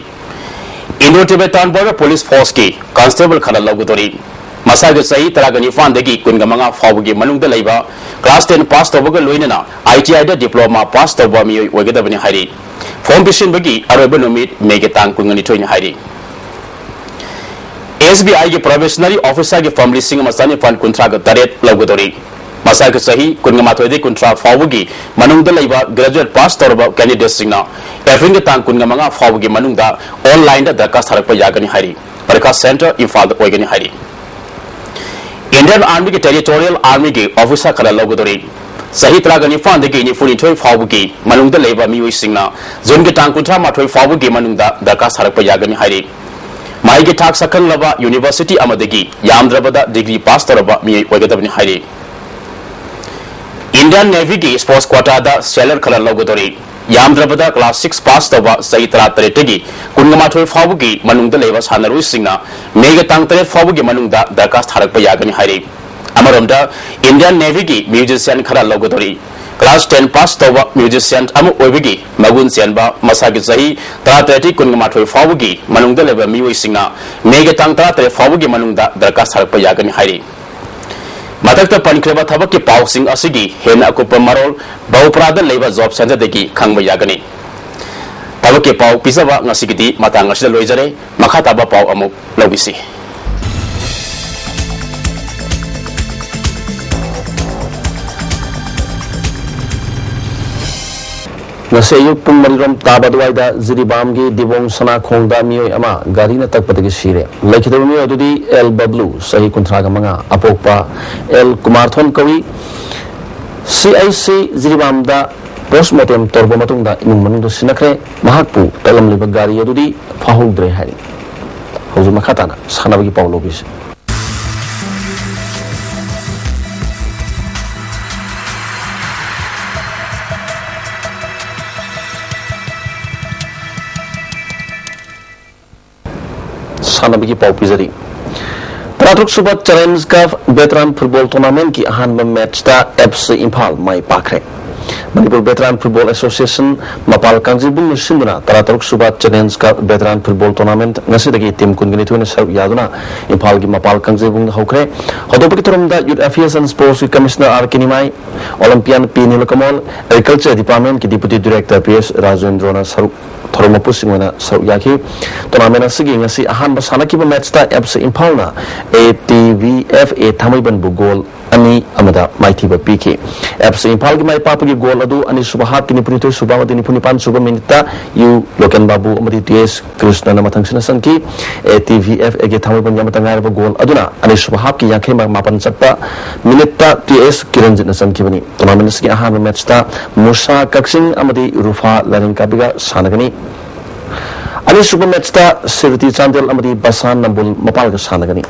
ꯏꯟꯗꯣ ꯇꯤꯕꯦꯇꯥꯟ ꯕꯣꯔꯗꯔ ꯄꯨꯂꯤꯁ ꯐꯣꯔꯁꯀꯤ ꯀꯟꯁꯇꯦꯕꯜ ꯈꯔ ꯂꯧꯒꯗꯧꯔꯤ꯫ ꯃꯁꯥꯒꯤ ꯆꯍꯤ ꯇꯔꯥꯒ ꯅꯤꯄꯥꯟꯗꯒꯤ ꯀꯨꯟꯒ ꯃꯉꯥ ꯐꯥꯎꯕꯒꯤ ꯃꯅꯨꯡꯗ ꯂꯩꯕ, ꯀ꯭ꯂꯥꯁ ꯇꯦꯟ ꯄꯥꯁ ꯇꯧꯕꯒ ꯂꯣꯏꯅꯅ ꯑꯥꯏ ꯇꯤ ꯑꯥꯏꯗ ꯗꯤꯄ꯭ꯂꯣꯃꯥ ꯄꯥꯁ ꯇꯧꯕ ꯃꯤꯑꯣꯏ ꯑꯣꯏꯒꯗꯕꯅꯤ ꯍꯥꯏꯔꯤ꯫ ꯐꯣꯝ ꯄꯤꯁꯤꯟꯕꯒꯤ ꯑꯔꯣꯏꯕ ꯅꯨꯃꯤꯠ ꯃꯦꯒꯤ ꯇꯥꯡ ꯀꯨꯟꯒ ꯅꯤꯊꯣꯏꯅꯤ ꯍꯥꯏꯔꯤ꯫ ꯑꯦꯁ ꯕꯤ ꯑꯥꯏꯒꯤ ꯄ꯭ꯔꯣꯕꯦꯁꯅꯔꯤ ꯑꯣꯐꯤꯁꯥꯔꯒꯤ ꯐꯝ ꯂꯤꯁꯤꯡ ꯑꯃ ꯆꯥꯅꯤꯄꯥꯟ ꯀꯨꯟꯊ꯭ꯔꯥꯒ ꯇꯔꯦꯠ ꯂꯧꯒꯗꯧꯔꯤ꯫ ꯃꯁꯥꯒꯤ ꯆꯍꯤ ꯀꯨꯟꯒ ꯃꯥꯊꯣꯏꯗꯒꯤ ꯀꯨꯟꯊ꯭ꯔꯥ ꯐꯥꯎꯕꯒꯤ ꯃꯅꯨꯡꯗ ꯂꯩꯕ ꯒ꯭ꯔꯦꯖꯨꯑꯦꯠ ꯄꯥꯁ ꯇꯧꯔꯕ ꯀꯦꯟꯗꯤꯗꯦꯠꯁꯤꯡꯅ ꯑꯦꯄ꯭ꯔꯤꯜꯒꯤ ꯇꯥꯡ ꯀꯨꯟꯒ ꯃꯉꯥ ꯐꯥꯎꯕꯒꯤ ꯃꯅꯨꯡꯗ ꯑꯣꯟꯂꯥꯏꯟꯗ ꯗꯔꯈꯥꯁ ꯊꯥꯔꯛꯄ ꯌꯥꯒꯅꯤ ꯍꯥꯏꯔꯤ꯫ ꯄꯔꯤꯈꯥ ꯁꯦꯟꯇꯔ ꯏꯝꯐꯥꯜꯗ ꯑꯣꯏꯒꯅꯤ ꯍꯥꯏꯔꯤ꯫ ꯏꯟꯗꯤꯌꯟ ꯑꯥꯔꯃꯤꯒꯤ ꯇꯦꯔꯤꯇꯣꯔꯤꯌꯦꯜ ꯑꯥꯔꯃꯤꯒꯤ ꯑꯣꯐꯤꯁꯥꯔ ꯈꯔ ꯂꯧꯒꯗꯧꯔꯤ꯫ ꯆꯍꯤ ꯇꯔꯥꯒ ꯅꯤꯄꯥꯟꯗꯒꯤ ꯅꯤꯐꯨ ꯅꯤꯊꯣꯏ ꯐꯥꯎꯕꯒꯤ ꯃꯅꯨꯡꯗ ꯂꯩꯕ ꯃꯤꯑꯣꯏꯁꯤꯡꯅ ꯖꯨꯟꯒꯤ ꯇꯥꯡ ꯀꯨꯟꯊ꯭ꯔꯥ ꯃꯥꯊꯣꯏ ꯐꯥꯎꯕꯒꯤ ꯃꯅꯨꯡꯗ ꯗꯔꯈꯥꯁ ꯊꯥꯔꯛꯄ ꯌꯥꯒꯅꯤ ꯍꯥꯏꯔꯤ꯫ ꯃꯍꯩꯒꯤ ꯊꯥꯛ ꯁꯛꯈꯪꯂꯕ ꯌꯨꯅꯤꯚꯔꯁꯤꯇꯤ ꯑꯃꯗꯒꯤ ꯌꯥꯝꯗ꯭ꯔꯕꯗ ꯗꯤꯒ꯭ꯔꯤ ꯄꯥꯁ ꯇꯧꯔꯕ ꯃꯤꯑꯣꯏ ꯑꯣꯏꯒꯗꯕꯅꯤ ꯍꯥꯏꯔꯤ꯫ ꯏꯟꯗꯤꯌꯟ ꯅꯦꯚꯤꯒꯤ ꯁ꯭ꯄꯣꯔꯠꯁ ꯀ꯭ꯋꯥꯇꯥꯗ ꯁꯦꯂꯔ ꯈꯔ ꯂꯧꯒꯗꯧꯔꯤ꯫ ꯌꯥꯝꯗ꯭ꯔꯕꯗ ꯀ꯭ꯂꯥꯁ ꯁꯤꯛꯁ ꯄꯥꯁ ꯇꯧꯕ ꯆꯍꯤ ꯇꯔꯥꯇꯔꯦꯠꯇꯒꯤ ꯀꯨꯟꯃꯥꯊꯣꯏ ꯐꯥꯎꯕꯒꯤ ꯃꯅꯨꯡꯗ ꯂꯩꯕ ꯁꯥꯟꯅꯔꯣꯏꯁꯤꯡꯅ ꯃꯦꯒꯤ ꯇꯥꯡ ꯇꯔꯦꯠ ꯐꯥꯎꯕꯒꯤ ꯃꯅꯨꯡꯗ ꯗꯔꯈꯥꯁ ꯊꯥꯔꯛꯄ ꯌꯥꯒꯅꯤ ꯍꯥꯏꯔꯤ꯫ ꯑꯃꯔꯣꯝꯗ, ꯏꯟꯗꯤꯌꯟ ꯅꯦꯚꯤꯒꯤ ꯃ꯭ꯌꯨꯖꯤꯁꯤꯌꯥꯟ ꯈꯔ ꯂꯧꯒꯗꯧꯔꯤ꯫ ꯀ꯭ꯂꯥꯁ ꯇꯦꯟ ꯄꯥꯁ ꯇꯧꯕ ꯃ꯭ꯌꯨꯖꯤꯁꯤꯌꯥꯟ ꯑꯃ ꯑꯣꯏꯕꯒꯤ ꯃꯒꯨꯟ ꯆꯦꯟꯕ, ꯃꯁꯥꯒꯤ ꯆꯍꯤ ꯇꯔꯥꯇꯔꯦꯠꯇꯒꯤ ꯀꯨꯟꯃꯥꯊꯣꯏ ꯐꯥꯎꯕꯒꯤ ꯃꯅꯨꯡꯗ ꯂꯩꯕ ꯃꯤꯑꯣꯏꯁꯤꯡꯅ ꯃꯦꯒꯤ ꯇꯥꯡ ꯇꯔꯥꯇꯔꯦꯠ ꯐꯥꯎꯕꯒꯤ ꯃꯅꯨꯡꯗ ꯗꯔꯈꯥꯁ ꯊꯥꯔꯛꯄ ꯌꯥꯒꯅꯤ ꯍꯥꯏꯔꯤ꯫ ꯃꯊꯛꯇ ꯄꯟꯈ꯭ꯔꯕ ꯊꯕꯛꯀꯤ ꯄꯥꯎꯁꯤꯡ ꯑꯁꯤꯒꯤ ꯍꯦꯟꯅ ꯑꯀꯨꯞꯄ ꯃꯔꯣꯜ ꯕꯧꯄ꯭ꯔꯥꯗ ꯂꯩꯕ ꯖꯣꯕ ꯁꯦꯟꯇꯔꯗꯒꯤ ꯈꯪꯕ ꯌꯥꯒꯅꯤ꯫ ꯊꯕꯛꯀꯤ ꯄꯥꯎ ꯄꯤꯖꯕ ꯉꯁꯤꯒꯤꯗꯤ ꯃꯇꯥꯡ ꯑꯁꯤꯗ ꯂꯣꯏꯖꯔꯦ꯫ ꯃꯈꯥ ꯇꯥꯕ ꯄꯥꯎ ꯑꯃꯨꯛ ꯂꯧꯕꯤꯁꯤ꯫ ꯉꯁꯤ ꯑꯌꯨꯛ ꯄꯨꯡ ꯃꯔꯤꯔꯣꯝ ꯇꯥꯕ ꯑꯗꯨꯋꯥꯏꯗ ꯖꯤꯔꯤꯕꯥꯝꯒꯤ ꯗꯤꯕꯣꯡ ꯁꯅꯥꯈꯣꯡꯗ ꯃꯤꯑꯣꯏ ꯑꯃ ꯒꯥꯔꯤꯅ ꯇꯛꯄꯗꯒꯤ ꯁꯤꯔꯦ꯫ ꯂꯩꯈꯤꯗꯕ ꯃꯤꯑꯣꯏ ꯑꯗꯨꯗꯤ ꯑꯦꯜ ꯕꯕ꯭ꯂꯨ, ꯆꯍꯤ ꯀꯨꯟꯊ꯭ꯔꯥꯒ ꯃꯉꯥ, ꯑꯄꯣꯛꯄ ꯑꯦꯜ ꯀꯨꯃꯥꯔꯊꯣꯟ ꯀꯧꯏ꯫ ꯁꯤ ꯑꯥꯏ ꯁꯤ ꯖꯤꯔꯤꯕꯥꯝꯗ ꯄꯣꯁꯃꯣꯔꯇꯦꯝ ꯇꯧꯔꯕ ꯃꯇꯨꯡꯗ ꯏꯃꯨꯡ ꯃꯅꯨꯡꯗ ꯁꯤꯟꯅꯈ꯭ꯔꯦ꯫ ꯃꯍꯥꯛꯄꯨ ꯇꯛꯂꯝꯂꯤꯕ ꯒꯥꯔꯤ ꯑꯗꯨꯗꯤ ꯐꯥꯍꯧꯗ꯭ꯔꯦ ꯍꯥꯏꯔꯤ꯫ ꯍꯧꯖꯤꯛ ꯃꯈꯥ ꯇꯥꯅ ꯁꯥꯟꯅꯕꯒꯤ ꯄꯥꯎ ꯂꯧꯕꯤꯁꯤ꯫ ꯁꯥꯟꯅꯕꯒꯤ ꯄꯥꯎ ꯄꯤꯖꯔꯤ꯫ ꯇꯔꯥꯇꯔꯨꯛ ꯁꯨꯕ ꯆꯦꯂꯦꯟꯖ ꯀꯞ ꯚꯦꯇꯔꯥꯟ ꯐꯨꯠꯕꯣꯜ ꯇꯣꯔꯅꯥꯃꯦꯟꯠꯀꯤ ꯑꯍꯥꯟꯕ ꯃꯦꯠꯆꯇ ꯑꯦꯐ ꯁꯤ ꯏꯝꯐꯥꯜ ꯃꯥꯏ ꯄꯥꯛꯈ꯭ꯔꯦ꯫ ꯃꯅꯤꯄꯨꯔ ꯚꯦꯇꯔꯥꯟ ꯐꯨꯠꯕꯣꯜ ꯑꯦꯁꯣꯁꯤꯌꯦꯁꯟ ꯃꯄꯥꯜ ꯀꯥꯡꯖꯩꯕꯨꯡꯅ ꯁꯤꯟꯗꯨꯅ ꯇꯔꯥꯇꯔꯨꯛ ꯁꯨꯕ ꯆꯦꯂꯦꯟꯖ ꯀꯞ ꯚꯦꯇꯔꯥꯟ ꯐꯨꯠꯕꯣꯜ ꯇꯣꯔꯅꯥꯃꯦꯟꯠ ꯉꯁꯤꯗꯒꯤ ꯇꯤꯝ ꯀꯨꯟꯒ ꯅꯤꯊꯣꯏꯅ ꯁꯔꯨꯛ ꯌꯥꯗꯨꯅ ꯏꯝꯐꯥꯜꯒꯤ ꯃꯄꯥꯜ ꯀꯥꯡꯖꯩꯕꯨꯡꯗ ꯍꯧꯈ꯭ꯔꯦ꯫ ꯍꯧꯗꯣꯛꯄꯒꯤ ꯊꯧꯔꯝꯗ ꯌꯨꯠ ꯑꯦꯐꯤꯌꯔꯁ ꯑꯦꯟ ꯁ꯭ꯄꯣꯔꯠꯁꯀꯤ commissioner R K Nimai, Olympian P Nilakamal, agriculture ꯗꯤꯄꯥꯔꯠꯃꯦꯟꯠꯀꯤ ꯗꯤꯄꯨꯇꯤ ꯗꯤꯔꯦꯛꯇꯔ ꯄꯤ ꯑꯦꯁ ꯔꯥꯖꯦꯟꯗ꯭ꯔꯣꯅ ꯁꯔꯨꯛ ꯊꯧꯔꯝ ꯃꯄꯨꯁꯤꯡ ꯑꯣꯏꯅ ꯁꯔꯨꯛ ꯌꯥꯈꯤ꯫ ꯇꯣꯔꯅꯥꯃꯦꯟꯠ ꯑꯁꯤꯒꯤ ꯉꯁꯤ ꯑꯍꯥꯟꯕ ꯁꯥꯟꯅꯈꯤꯕ ꯃꯦꯠꯆꯇ ꯑꯦꯐ ꯁꯤ ꯏꯝꯐꯥꯜꯅ A T V F A ꯊꯥꯡꯃꯩꯕꯟꯕꯨ ꯒꯣꯜ ꯑꯅꯤ ꯑꯃꯗ ꯃꯥꯏꯊꯤꯕ ꯄꯤꯈꯤ꯫ ꯑꯦꯐ ꯁꯤ ꯏꯝꯐꯥꯜꯒꯤ ꯃꯥꯏ ꯄꯥꯛꯄꯒꯤ ꯒꯣꯜ ꯑꯗꯨ ꯑꯅꯤꯁꯨꯕ ꯍꯥꯞꯀꯤ ꯅꯤꯐꯨꯅꯤꯊꯣꯏ ꯁꯨꯕ ꯑꯃꯗꯤ ꯅꯤꯐꯨꯅꯤꯄꯥꯟ ꯁꯨꯕ ꯃꯤꯅꯤꯠꯇ ꯌꯨ ꯂꯣꯀꯦꯟ ꯕꯥꯕꯨ ꯑꯃꯗꯤ ꯇꯤ ꯑꯦꯁ ꯀ꯭ꯔꯤꯁꯅꯅ ꯃꯊꯪꯁꯤꯠꯅ ꯆꯟꯈꯤ꯫ ꯑꯦ ꯇꯤ ꯚꯤ ꯑꯦꯐ ꯑꯦꯒꯤ ꯊꯥꯡꯃꯩꯕꯟꯒꯤ ꯑꯃꯠꯇ ꯉꯥꯏꯔꯕ ꯒꯣꯜ ꯑꯗꯨꯅ ꯑꯅꯤꯁꯨꯕ ꯍꯥꯞꯀꯤ ꯌꯥꯡꯈꯩ ꯃꯥꯄꯟ ꯆꯠꯄ ꯃꯤꯅꯤꯠꯇ ꯇꯤ ꯑꯦꯁ ꯀꯤꯔꯟꯖꯤꯠꯅ ꯆꯟꯈꯤꯕꯅꯤ꯫ ꯇꯣꯔꯅꯥꯃꯦꯟꯠ ꯑꯁꯤꯒꯤ ꯑꯍꯥꯟꯕ ꯃꯦꯠꯆꯇ ꯃꯨꯁꯥ ꯀꯛꯆꯤꯡ ꯑꯃꯗꯤ ꯔꯨꯐꯥ ꯂꯥꯏꯔꯦꯡꯀꯥꯕꯤꯒ ꯁꯥꯟꯅꯒꯅꯤ꯫ ꯑꯅꯤꯁꯨꯕ ꯃꯦꯠꯆꯇ ꯁꯤꯔꯨꯇꯤ ꯆꯥꯟꯗꯦꯜ ꯑꯃꯗꯤ ꯕꯁꯥꯟ ꯅꯝꯕꯨꯜ ꯃꯄꯥꯜꯒ ꯁꯥꯟꯅꯒꯅꯤ꯫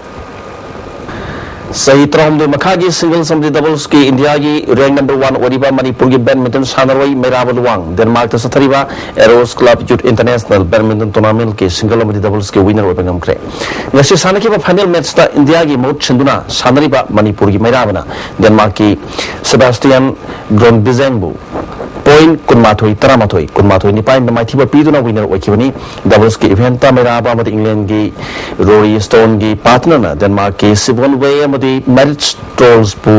ꯆꯍꯤ ꯇꯔꯥꯍꯨꯝꯗꯣꯏ ꯃꯈꯥꯒꯤ ꯁꯤꯡꯒꯜꯁ ꯑꯃꯗꯤ ꯗꯕꯜꯁꯀꯤ ꯏꯟꯗꯤꯌꯥꯒꯤ ꯔꯦꯡꯛ ꯅꯝꯕꯔ ꯋꯥꯟ ꯑꯣꯏꯔꯤꯕ ꯃꯅꯤꯄꯨꯔꯒꯤ ꯕꯦꯗꯃꯤꯟꯇꯟ ꯁꯥꯟꯅꯔꯣꯏ ꯃꯩꯔꯥꯕ ꯂꯨꯋꯥꯡ ꯗꯦꯟꯃꯥꯔꯛꯇ ꯆꯠꯊꯔꯤꯕ ꯑꯦꯔꯣꯁ ꯀ꯭ꯂꯕ ꯌꯨꯠ ꯏꯟꯇꯔꯅꯦꯁꯅꯦꯜ ꯕꯦꯗꯃꯤꯟꯇꯟ ꯇꯣꯔꯅꯥꯃꯦꯟꯠꯀꯤ ꯁꯤꯡꯒꯜ ꯑꯃꯗꯤ ꯗꯕꯜꯁꯀꯤ ꯋꯤꯅꯔ ꯑꯣꯏꯕ ꯉꯝꯈ꯭ꯔꯦ꯫ ꯉꯁꯤ ꯁꯥꯟꯅꯈꯤꯕ ꯐꯥꯏꯅꯦꯜ ꯃꯦꯠꯆꯇ ꯏꯟꯗꯤꯌꯥꯒꯤ ꯃꯍꯨꯠ ꯁꯤꯟꯗꯨꯅ ꯁꯥꯟꯅꯔꯤꯕ ꯃꯅꯤꯄꯨꯔꯒꯤ ꯃꯩꯔꯥꯕꯅ ꯗꯦꯟꯃꯥꯔꯛꯀꯤ ꯁꯦꯕꯥꯁꯇꯤꯌꯥꯟ ꯒ꯭ꯔꯣꯟꯕꯤꯖꯦꯡꯕꯨ ꯄꯣꯏꯟꯠ ꯀꯨꯟꯃꯥꯊꯣꯏ ꯇꯔꯥꯃꯥꯊꯣꯏ, ꯀꯨꯟꯃꯥꯊꯣꯏ ꯅꯤꯄꯥꯟꯗ ꯃꯥꯏꯊꯤꯕ ꯄꯤꯗꯨꯅ ꯋꯤꯅꯔ ꯑꯣꯏꯈꯤꯕꯅꯤ꯫ ꯗꯕꯜꯁꯀꯤ ꯏꯚꯦꯟꯠꯇ ꯃꯩꯔꯥꯕ ꯑꯃꯗꯤ ꯏꯪꯂꯦꯟꯒꯤ ꯔꯣꯔꯤ ꯁ꯭ꯇꯣꯟꯒꯤ ꯄꯥꯔꯠꯅꯔꯅ ꯗꯦꯟꯃꯥꯔꯛꯀꯤ ꯁꯤꯕꯣꯟ ꯋꯦ ꯑꯃꯗꯤ ꯃꯦꯔꯤꯠꯁ ꯇ꯭ꯔꯣꯜꯁꯄꯨ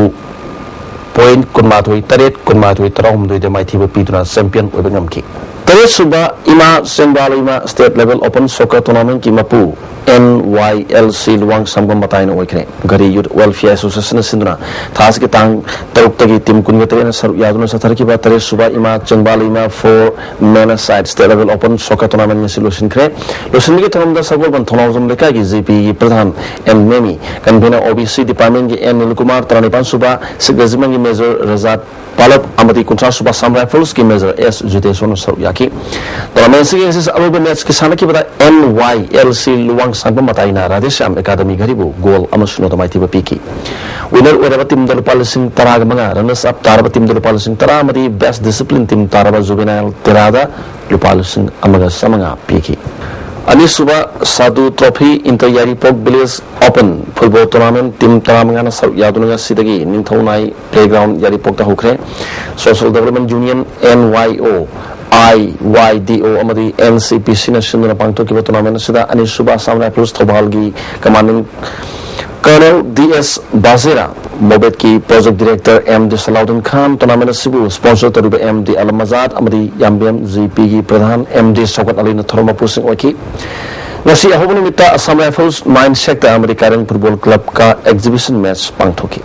ꯄꯣꯏꯟꯠ ꯀꯨꯟꯃꯥꯊꯣꯏ ꯇꯔꯦꯠ, ꯀꯨꯟꯃꯥꯊꯣꯏ ꯇꯔꯥꯍꯨꯝꯗꯣꯏꯗ ꯃꯥꯏꯊꯤꯕ ꯄꯤꯗꯨꯅ ꯆꯦꯝꯄꯤꯌꯟ ꯑꯣꯏꯕ ꯉꯝꯈꯤ꯫ ꯇꯔꯦꯠꯁꯨꯕ ꯏꯃꯥ ꯆꯦꯡꯕꯥꯂꯩꯃ State Level Open Soccer Tournamentꯀꯤ ꯃꯄꯨ NYLC ꯂꯨꯋꯥꯡ ꯁꯪꯕꯝ ꯃꯇꯥꯏꯅ ꯑꯣꯏꯈ꯭ꯔꯦ꯫ ꯘꯔꯤ Youth Welfare Associationꯅ ꯁꯤꯟꯗꯨꯅ ꯊꯥ ꯑꯁꯤꯒꯤ ꯇꯥꯡ ꯇꯔꯨꯛꯇꯒꯤ ꯇꯤꯝ ꯀꯨꯟꯒ ꯇꯔꯦꯠꯅ ꯁꯔꯨꯛ ꯌꯥꯗꯨꯅ ꯆꯠꯊꯔꯛꯈꯤꯕ ꯇꯔꯦꯠꯁꯨꯕ ꯏꯃꯥ ꯆꯦꯡꯕꯥꯂꯩꯃ Four Men Aside State Level Open Soccer Tournament ꯉꯁꯤ ꯂꯣꯏꯁꯤꯟꯈ꯭ꯔꯦ꯫ ꯂꯣꯏꯁꯤꯟꯕꯒꯤ ꯊꯧꯔꯝꯗ ꯁꯒꯣꯜꯕꯟ ꯊꯣꯡꯅꯥꯎꯖꯝ ꯂꯩꯀꯥꯏꯒꯤ ꯖꯦꯄꯤꯒꯤ pradhan N Memi, convener OBC departmentꯀꯤ ꯑꯦꯟ ꯅꯤꯜꯀꯨꯃꯥꯔ, ꯇꯔꯥꯅꯤꯄꯥꯟꯁꯨꯕ Sikh Regiment ꯒꯤ Major ꯔꯖꯥꯠ ꯄꯥꯂꯞ ꯑꯃꯗꯤ ꯀꯨꯟꯊ꯭ꯔꯥ ꯁꯨꯕ Assam Riflesꯀꯤ Major ꯑꯦꯁ ꯖꯤꯇꯦꯁꯣꯔꯅ ꯁꯔꯨꯛ ꯌꯥꯈꯤ꯫ Tournament ꯑꯁꯤꯒꯤ ꯉꯁꯤ ꯑꯔꯣꯏꯕ ꯃꯦꯠꯆꯀꯤ ꯁꯥꯟꯅꯈꯤꯕꯗ NYLC ꯂꯨꯋꯥꯡ ꯁꯪꯕꯝ ꯃꯇꯥꯏꯅ ꯔꯥꯙꯦꯁ꯭ꯌꯥꯝ ꯑꯦꯀꯥꯗꯃꯤ ꯘꯔꯤꯕꯨ ꯒꯣꯜ ꯑꯃ ꯁꯤꯅꯣꯗ ꯃꯥꯏꯊꯤꯕ ꯄꯤꯈꯤ꯫ Winner ꯑꯣꯏꯔꯕ ꯇꯤꯝꯗ ꯂꯨꯄꯥ ꯂꯤꯁꯤꯡ ꯇꯔꯥꯒ ꯃꯉꯥ, runners up ꯇꯥꯔꯕ ꯇꯤꯝꯗ ꯂꯨꯄꯥ ꯂꯤꯁꯤꯡ ꯇꯔꯥ ꯑꯃꯗꯤ best discipline team ꯇꯥꯔꯕ Juvenile Terraꯗ ꯂꯨꯄꯥ ꯂꯤꯁꯤꯡ ꯑꯃꯒ ꯆꯥꯃꯉꯥ ꯄꯤꯈꯤ꯫ ꯑꯅꯤꯁꯨꯕ ꯁꯥꯗꯨ Trophy Inter Yairipok Village Open Football Tournament team ꯇꯔꯥꯃꯉꯥꯅ ꯁꯔꯨꯛ ꯌꯥꯗꯨꯅ ꯉꯁꯤꯗꯒꯤ ꯅꯤꯡꯊꯧꯅꯥꯏ Playground ꯌꯥꯏꯔꯤꯄꯣꯛꯇ ꯍꯧꯈ꯭ꯔꯦ꯫ Social Development Union, NYO, IYDO ꯑꯃꯗꯤ NCPCꯅ ꯁꯤꯟꯗꯨꯅ ꯄꯥꯡꯊꯣꯛꯈꯤꯕ tournament ꯑꯁꯤꯗ ꯑꯅꯤꯁꯨꯕ Assam Rifles ꯊꯧꯕꯥꯜꯒꯤ Commanding Colonel D S Bajera, ꯃꯣꯕꯦꯠꯀꯤ Project Director M D Salauddin Khan, tournament ꯑꯁꯤꯕꯨ sponsor ꯇꯧꯔꯤꯕ ꯑꯦꯝ ꯗꯤ ꯑꯜ ꯃꯖꯥꯗ ꯑꯃꯗꯤ ꯌꯥꯝꯕꯦꯝ ꯖꯤꯄꯤꯒꯤ ꯄ꯭ꯔꯙꯥꯟ ꯑꯦꯝ ꯗꯤ ꯁꯧꯀꯠ ꯑꯂꯤꯅ ꯊꯧꯔꯝ ꯃꯄꯨꯁꯤꯡ ꯑꯣꯏꯈꯤ꯫ ꯉꯁꯤ ꯑꯍꯧꯕ ꯅꯨꯃꯤꯠꯇ Assam Rifles Nine Sector ꯑꯃꯗꯤ ꯀꯥꯏꯔꯦꯟ Football Clubꯀ exhibition match ꯄꯥꯡꯊꯣꯛꯈꯤ꯫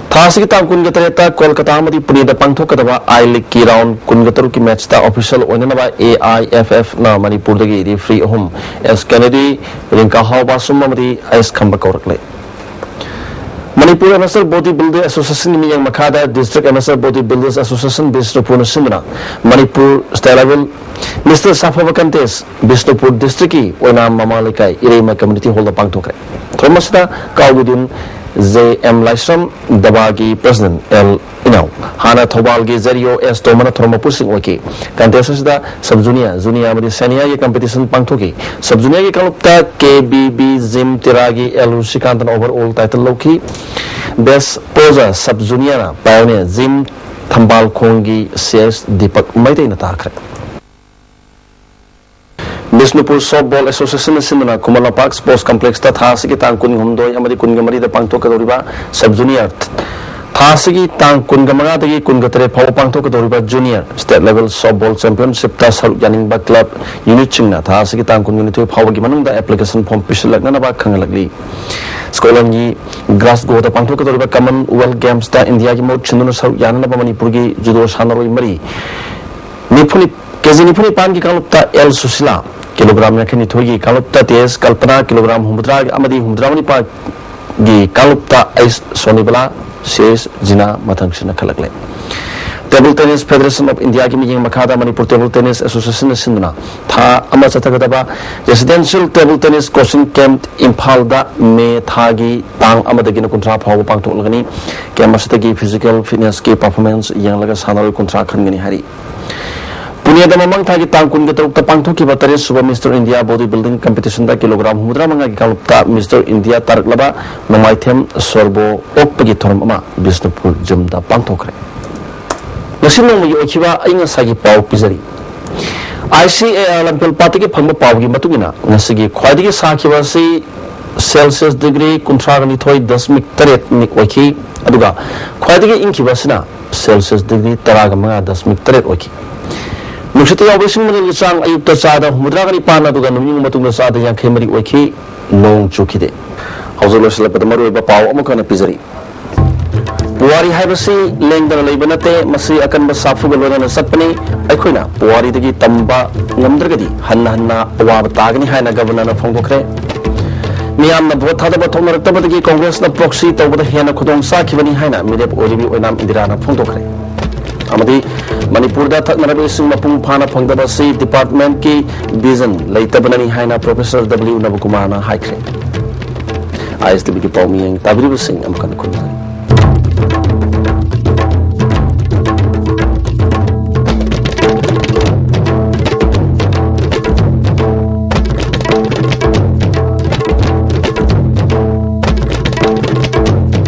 ꯊꯥ ꯑꯁꯤꯒꯤ ꯇꯥꯡ ꯀꯨꯟꯒ ꯇꯔꯦꯠꯇ ꯀꯣꯜꯀꯇꯥ ꯑꯃꯗꯤ ꯄꯨꯅꯦꯗ ꯄꯥꯡꯊꯣꯛꯀꯗꯕ I Leagueꯀꯤ round ꯀꯨꯟꯒ ꯇꯔꯨꯛꯀꯤ matchꯇ official ꯑꯣꯏꯅꯅꯕ AIFFꯅ ꯃꯅꯤꯄꯨꯔꯗꯒꯤ referee ꯑꯍꯨꯝ, ꯑꯦꯁ ꯀꯦꯅꯦꯗꯤ, ꯔꯤꯡꯀꯥꯍꯥꯎ ꯕꯥꯁꯨꯝ ꯑꯃꯗꯤ ꯑꯩꯁ ꯈꯝꯕ ꯀꯧꯔꯛꯂꯦ꯫ ꯃꯅꯤꯄꯨꯔ Amateur Body Builder Associationꯒꯤ ꯃꯤꯠꯌꯦꯡ ꯃꯈꯥꯗ District Amateur Body Builders Association ꯕꯤꯁꯅꯨꯄꯨꯔꯅ ꯁꯤꯟꯗꯨꯅ ꯃꯅꯤꯄꯨꯔ State Level Mister ꯁꯥꯐꯕ Contest ꯕꯤꯁꯅꯨꯄꯨꯔ Districtꯀꯤ ꯑꯣꯏꯅꯥꯝ ꯃꯃꯥ ꯂꯩꯀꯥꯏ ꯏꯔꯩꯃ Community Hallꯗ ꯄꯥꯡꯊꯣꯛꯈ꯭ꯔꯦ꯫ ꯊꯧꯔꯝ ꯑꯁꯤꯗ ꯀꯥꯎꯒꯤꯗꯤꯟ ꯖꯦ ꯑꯦꯝ ꯂꯥꯏꯁ꯭ꯔꯝ, ꯗꯕꯥꯒꯤ President ꯑꯦꯜ ꯏꯅꯥꯎ, ꯍꯥꯟꯅ ꯊꯧꯕꯥꯜꯒꯤ ꯖꯦꯔꯤꯑꯣ ꯑꯦꯁ ꯇꯣꯝꯕꯅ ꯊꯧꯔꯝ ꯃꯄꯨꯁꯤꯡ ꯑꯣꯏꯈꯤ꯫ Contest ꯑꯁꯤꯗ Sub Junior, Junior ꯑꯃꯗꯤ Seniorꯒꯤ competition ꯄꯥꯡꯊꯣꯛꯈꯤ꯫ Sub Juniorꯒꯤ ꯀꯥꯡꯂꯨꯞꯇ ꯀꯦ ꯕꯤ ꯕꯤ Gym ꯇꯦꯔꯥꯒꯤ ꯑꯦꯜ ꯔꯨꯁꯤꯀꯥꯟꯇꯅ overall title ꯂꯧꯈꯤ꯫ Best Poser Sub Juniorꯅ Pioneer Gym ꯊꯝꯕꯥꯜꯈꯣꯡꯒꯤ ꯁꯤ ꯑꯦꯁ ꯗꯤꯄꯛ ꯃꯩꯇꯩꯅ ꯇꯥꯈ꯭ꯔꯦ꯫ ꯕꯤꯁꯅꯨꯄꯨꯔ Softball Associationꯅ ꯁꯤꯟꯗꯨꯅ ꯈꯨꯃꯟ ꯂꯝꯄꯥꯛ Sports Complexꯇ ꯊꯥ ꯑꯁꯤꯒꯤ ꯇꯥꯡ ꯀꯨꯟꯍꯨꯝꯗꯣꯏ ꯑꯃꯗꯤ ꯀꯨꯟꯒ ꯃꯔꯤꯗ ꯄꯥꯡꯊꯣꯛꯀꯗꯧꯔꯤꯕ Sub Junior ꯊꯥ ꯑꯁꯤꯒꯤ ꯇꯥꯡ ꯀꯨꯟꯒ ꯃꯉꯥꯗꯒꯤ ꯀꯨꯟꯒ ꯇꯔꯦꯠ ꯐꯥꯎꯕ ꯄꯥꯡꯊꯣꯛꯀꯗꯧꯔꯤꯕ Junior State Level Softball Championship ꯇ ꯁꯔꯨꯛ ꯌꯥꯅꯤꯡꯕ club unit ꯁꯤꯡꯅ ꯊꯥ ꯑꯁꯤꯒꯤ ꯇꯥꯡ ꯀꯨꯟꯅꯤꯊꯣꯏ ꯐꯥꯎꯕꯒꯤ ꯃꯅꯨꯡꯗ application form ꯄꯤꯁꯤꯜꯂꯛꯅꯅꯕ ꯈꯪꯍꯜꯂꯛꯂꯤ꯫ Scotland ꯒꯤ Glasgow ꯗ ꯄꯥꯡꯊꯣꯛꯀꯗꯧꯔꯤꯕ Commonwealth Games ꯇ ꯏꯟꯗꯤꯌꯥꯒꯤ ꯃꯍꯨꯠ ꯁꯤꯟꯗꯨꯅ ꯁꯔꯨꯛ ꯌꯥꯅꯅꯕ ꯃꯅꯤꯄꯨꯔꯒꯤ judo ꯁꯥꯟꯅꯔꯣꯏ ꯃꯔꯤ ꯅꯤꯐꯨ, ꯀꯦ ꯖꯤ ꯅꯤꯐꯨ ꯅꯤꯄꯥꯟꯒꯤ ꯀꯥꯡꯂꯨꯞꯇ ꯑꯦꯜ ꯁꯨꯁꯤꯂꯥ, ꯀꯤꯂꯣꯒ꯭ꯔꯥꯝ ꯌꯥꯡꯈꯩ ꯅꯤꯊꯣꯏꯒꯤ ꯀꯥꯡꯂꯨꯞꯇ ꯇꯤ ꯑꯦꯁ ꯀꯜꯄꯅꯥ, ꯀꯤꯂꯣꯒ꯭ꯔꯥꯝ ꯍꯨꯝꯐꯨꯇꯔꯥ ꯑꯃꯗꯤ ꯍꯨꯝꯐꯨꯇꯔꯥ ꯃꯥꯄꯟꯒꯤ ꯀꯥꯡꯂꯨꯞꯇ ꯑꯩꯁ ꯁꯣꯅꯤꯕꯂꯥ, C S Jina ꯃꯊꯪꯁꯤꯠꯅ ꯈꯜꯂꯛꯂꯦ꯫ Table Tennis Federation of India ꯒꯤ ꯃꯤꯠꯌꯦꯡ ꯃꯈꯥꯗ ꯃꯅꯤꯄꯨꯔ Table Tennis Association ꯅ ꯁꯤꯟꯗꯨꯅ ꯊꯥ ꯑꯃ ꯆꯠꯊꯒꯗꯕ Residential Table Tennis Coaching Camp ꯏꯝꯐꯥꯜꯗ ꯃꯦ ꯊꯥꯒꯤ ꯇꯥꯡ ꯑꯃꯗꯒꯤꯅ ꯀꯨꯟꯊ꯭ꯔꯥ ꯐꯥꯎꯕ ꯄꯥꯡꯊꯣꯛꯂꯒꯅꯤ꯫ Camp ꯑꯁꯤꯗꯒꯤ physical fitness ꯀꯤ performance ꯌꯦꯡꯂꯒ ꯁꯥꯟꯅꯔꯣꯏ ꯀꯨꯟꯊ꯭ꯔꯥ ꯈꯟꯒꯅꯤ ꯍꯥꯏꯔꯤ꯫ ꯄꯨꯅꯦꯗ ꯃꯃꯥꯡ ꯊꯥꯒꯤ ꯇꯥꯡ ꯀꯨꯟꯒ ꯇꯔꯨꯛꯇ ꯄꯥꯡꯊꯣꯛꯈꯤꯕ ꯇꯔꯦꯠ ꯁꯨꯕ Mister India Body Building Competition ꯗ ꯀꯤꯂꯣꯒ꯭ꯔꯥꯝ ꯍꯨꯝꯐꯨꯇꯔꯥ ꯃꯉꯥꯒꯤ ꯀꯥꯡꯂꯨꯞꯇ Mister India ꯇꯥꯔꯛꯂꯕ ꯅꯣꯡꯃꯥꯏꯊꯦꯝ ꯁꯣꯔꯕꯣ ꯑꯣꯛꯄꯒꯤ ꯊꯧꯔꯝ ꯑꯃ ꯕꯤꯁꯅꯨꯄꯨꯔ ꯖꯤꯝꯗ ꯄꯥꯡꯊꯣꯛꯈ꯭ꯔꯦ꯫ ꯉꯁꯤ ꯅꯣꯡꯃꯒꯤ ꯑꯣꯏꯈꯤꯕ ꯑꯏꯪ ꯑꯁꯥꯒꯤ ꯄꯥꯎ ꯄꯤꯖꯔꯤ꯫ ꯑꯥꯏ ꯁꯤ ꯑꯦ ꯑꯥꯔ ꯂꯝꯐꯦꯜ ꯄꯥꯠꯇꯒꯤ ꯐꯪꯕ ꯄꯥꯎꯒꯤ ꯃꯇꯨꯡ ꯏꯟꯅ, ꯉꯁꯤꯒꯤ ꯈ꯭ꯋꯥꯏꯗꯒꯤ ꯁꯥꯈꯤꯕ ꯑꯁꯤ ꯁꯦꯜꯁꯤꯌꯁ ꯗꯤꯒ꯭ꯔꯤ ꯀꯨꯟꯊ꯭ꯔꯥꯒ ꯅꯤꯊꯣꯏ ꯗꯁꯃꯤꯛ ꯇꯔꯦꯠ ꯃꯤꯛ ꯑꯣꯏꯈꯤ, ꯑꯗꯨꯒ ꯈ꯭ꯋꯥꯏꯗꯒꯤ ꯏꯪꯈꯤꯕ ꯑꯁꯤꯅ ꯁꯦꯜꯁꯤꯌꯁ ꯗꯤꯒ꯭ꯔꯤ ꯇꯔꯥꯒ ꯃꯉꯥ ꯗꯁꯃꯤꯛ ꯇꯔꯦꯠ ꯑꯣꯏꯈꯤ꯫ ꯅꯨꯡꯁꯤꯠꯇ ꯌꯥꯎꯕ ꯏꯁꯤꯡ ꯃꯅꯤꯜꯒꯤ ꯆꯥꯡ ꯑꯌꯨꯛꯇ ꯆꯥꯗ ꯍꯨꯝꯐꯨꯇꯔꯥ ꯅꯤꯄꯥꯟ, ꯑꯗꯨꯒ ꯅꯨꯃꯤꯠ ꯃꯇꯨꯡꯗ ꯆꯥꯗ ꯌꯥꯡꯈꯩ ꯃꯔꯤ ꯑꯣꯏꯈꯤ꯫ ꯅꯣꯡ ꯆꯨꯈꯤꯗꯦ꯫ ꯍꯧꯖꯤꯛ ꯂꯣꯏꯁꯤꯜꯂꯛꯄꯗ ꯃꯔꯨꯑꯣꯏꯕ ꯄꯥꯎ ꯑꯃꯨꯛ ꯍꯟꯅ ꯄꯤꯖꯔꯤ꯫ ꯄꯨꯋꯥꯔꯤ ꯍꯥꯏꯕꯁꯤ ꯂꯦꯡꯗꯅ ꯂꯩꯕ ꯅꯠꯇꯦ, ꯃꯁꯤ ꯑꯀꯟꯕ ꯁꯥꯐꯨꯒ ꯂꯣꯏꯅꯅ ꯆꯠꯄꯅꯤ꯫ ꯑꯩꯈꯣꯏꯅ ꯄꯨꯋꯥꯔꯤꯗꯒꯤ ꯇꯝꯕ ꯉꯝꯗ꯭ꯔꯒꯗꯤ ꯍꯟꯅ ꯍꯟꯅ ꯑꯋꯥꯕ ꯇꯥꯒꯅꯤ ꯍꯥꯏꯅ ꯒꯕꯔꯅꯔꯅ ꯐꯣꯡꯗꯣꯛꯈ꯭ꯔꯦ꯫ ꯃꯤꯌꯥꯝꯅ ꯚꯣꯠ ꯊꯥꯗꯕ ꯊꯣꯛꯅꯔꯛꯇꯕꯗꯒꯤ ꯀꯣꯡꯒ꯭ꯔꯦꯁꯅ proxy ꯇꯧꯕꯗ ꯍꯦꯟꯅ ꯈꯨꯗꯣꯡ ꯆꯥꯈꯤꯕꯅꯤ ꯍꯥꯏꯅ ꯃꯤꯔꯦꯞ ꯑꯣꯏꯔꯤꯕꯤ ꯑꯣꯏꯅꯥꯝ ꯏꯟꯗꯤꯔꯥꯅ ꯐꯣꯡꯗꯣꯛꯈ꯭ꯔꯦ꯫ ꯑꯃꯗꯤ ꯃꯅꯤꯄꯨꯔꯗ ꯊꯛꯅꯔꯕ ꯏꯁꯤꯡ ꯃꯄꯨꯡ ꯐꯥꯅ ꯐꯪꯗꯕ ꯑꯁꯤ department ꯀꯤ vision ꯂꯩꯇꯕꯅꯅꯤ ꯍꯥꯏꯅ Professor W ꯅꯕꯀꯨꯃꯥꯔꯅ ꯍꯥꯏꯈ꯭ꯔꯦ꯫ ꯑꯥꯏ ꯑꯦꯁ ꯇꯤ ꯚꯤꯒꯤ ꯄꯥꯎ ꯃꯤꯠꯌꯦꯡ ꯇꯥꯕꯤꯔꯤꯕꯁꯤꯡ ꯑꯃꯨꯛ ꯍꯟꯅ ꯈꯨꯔꯨꯝꯖꯔꯤ꯫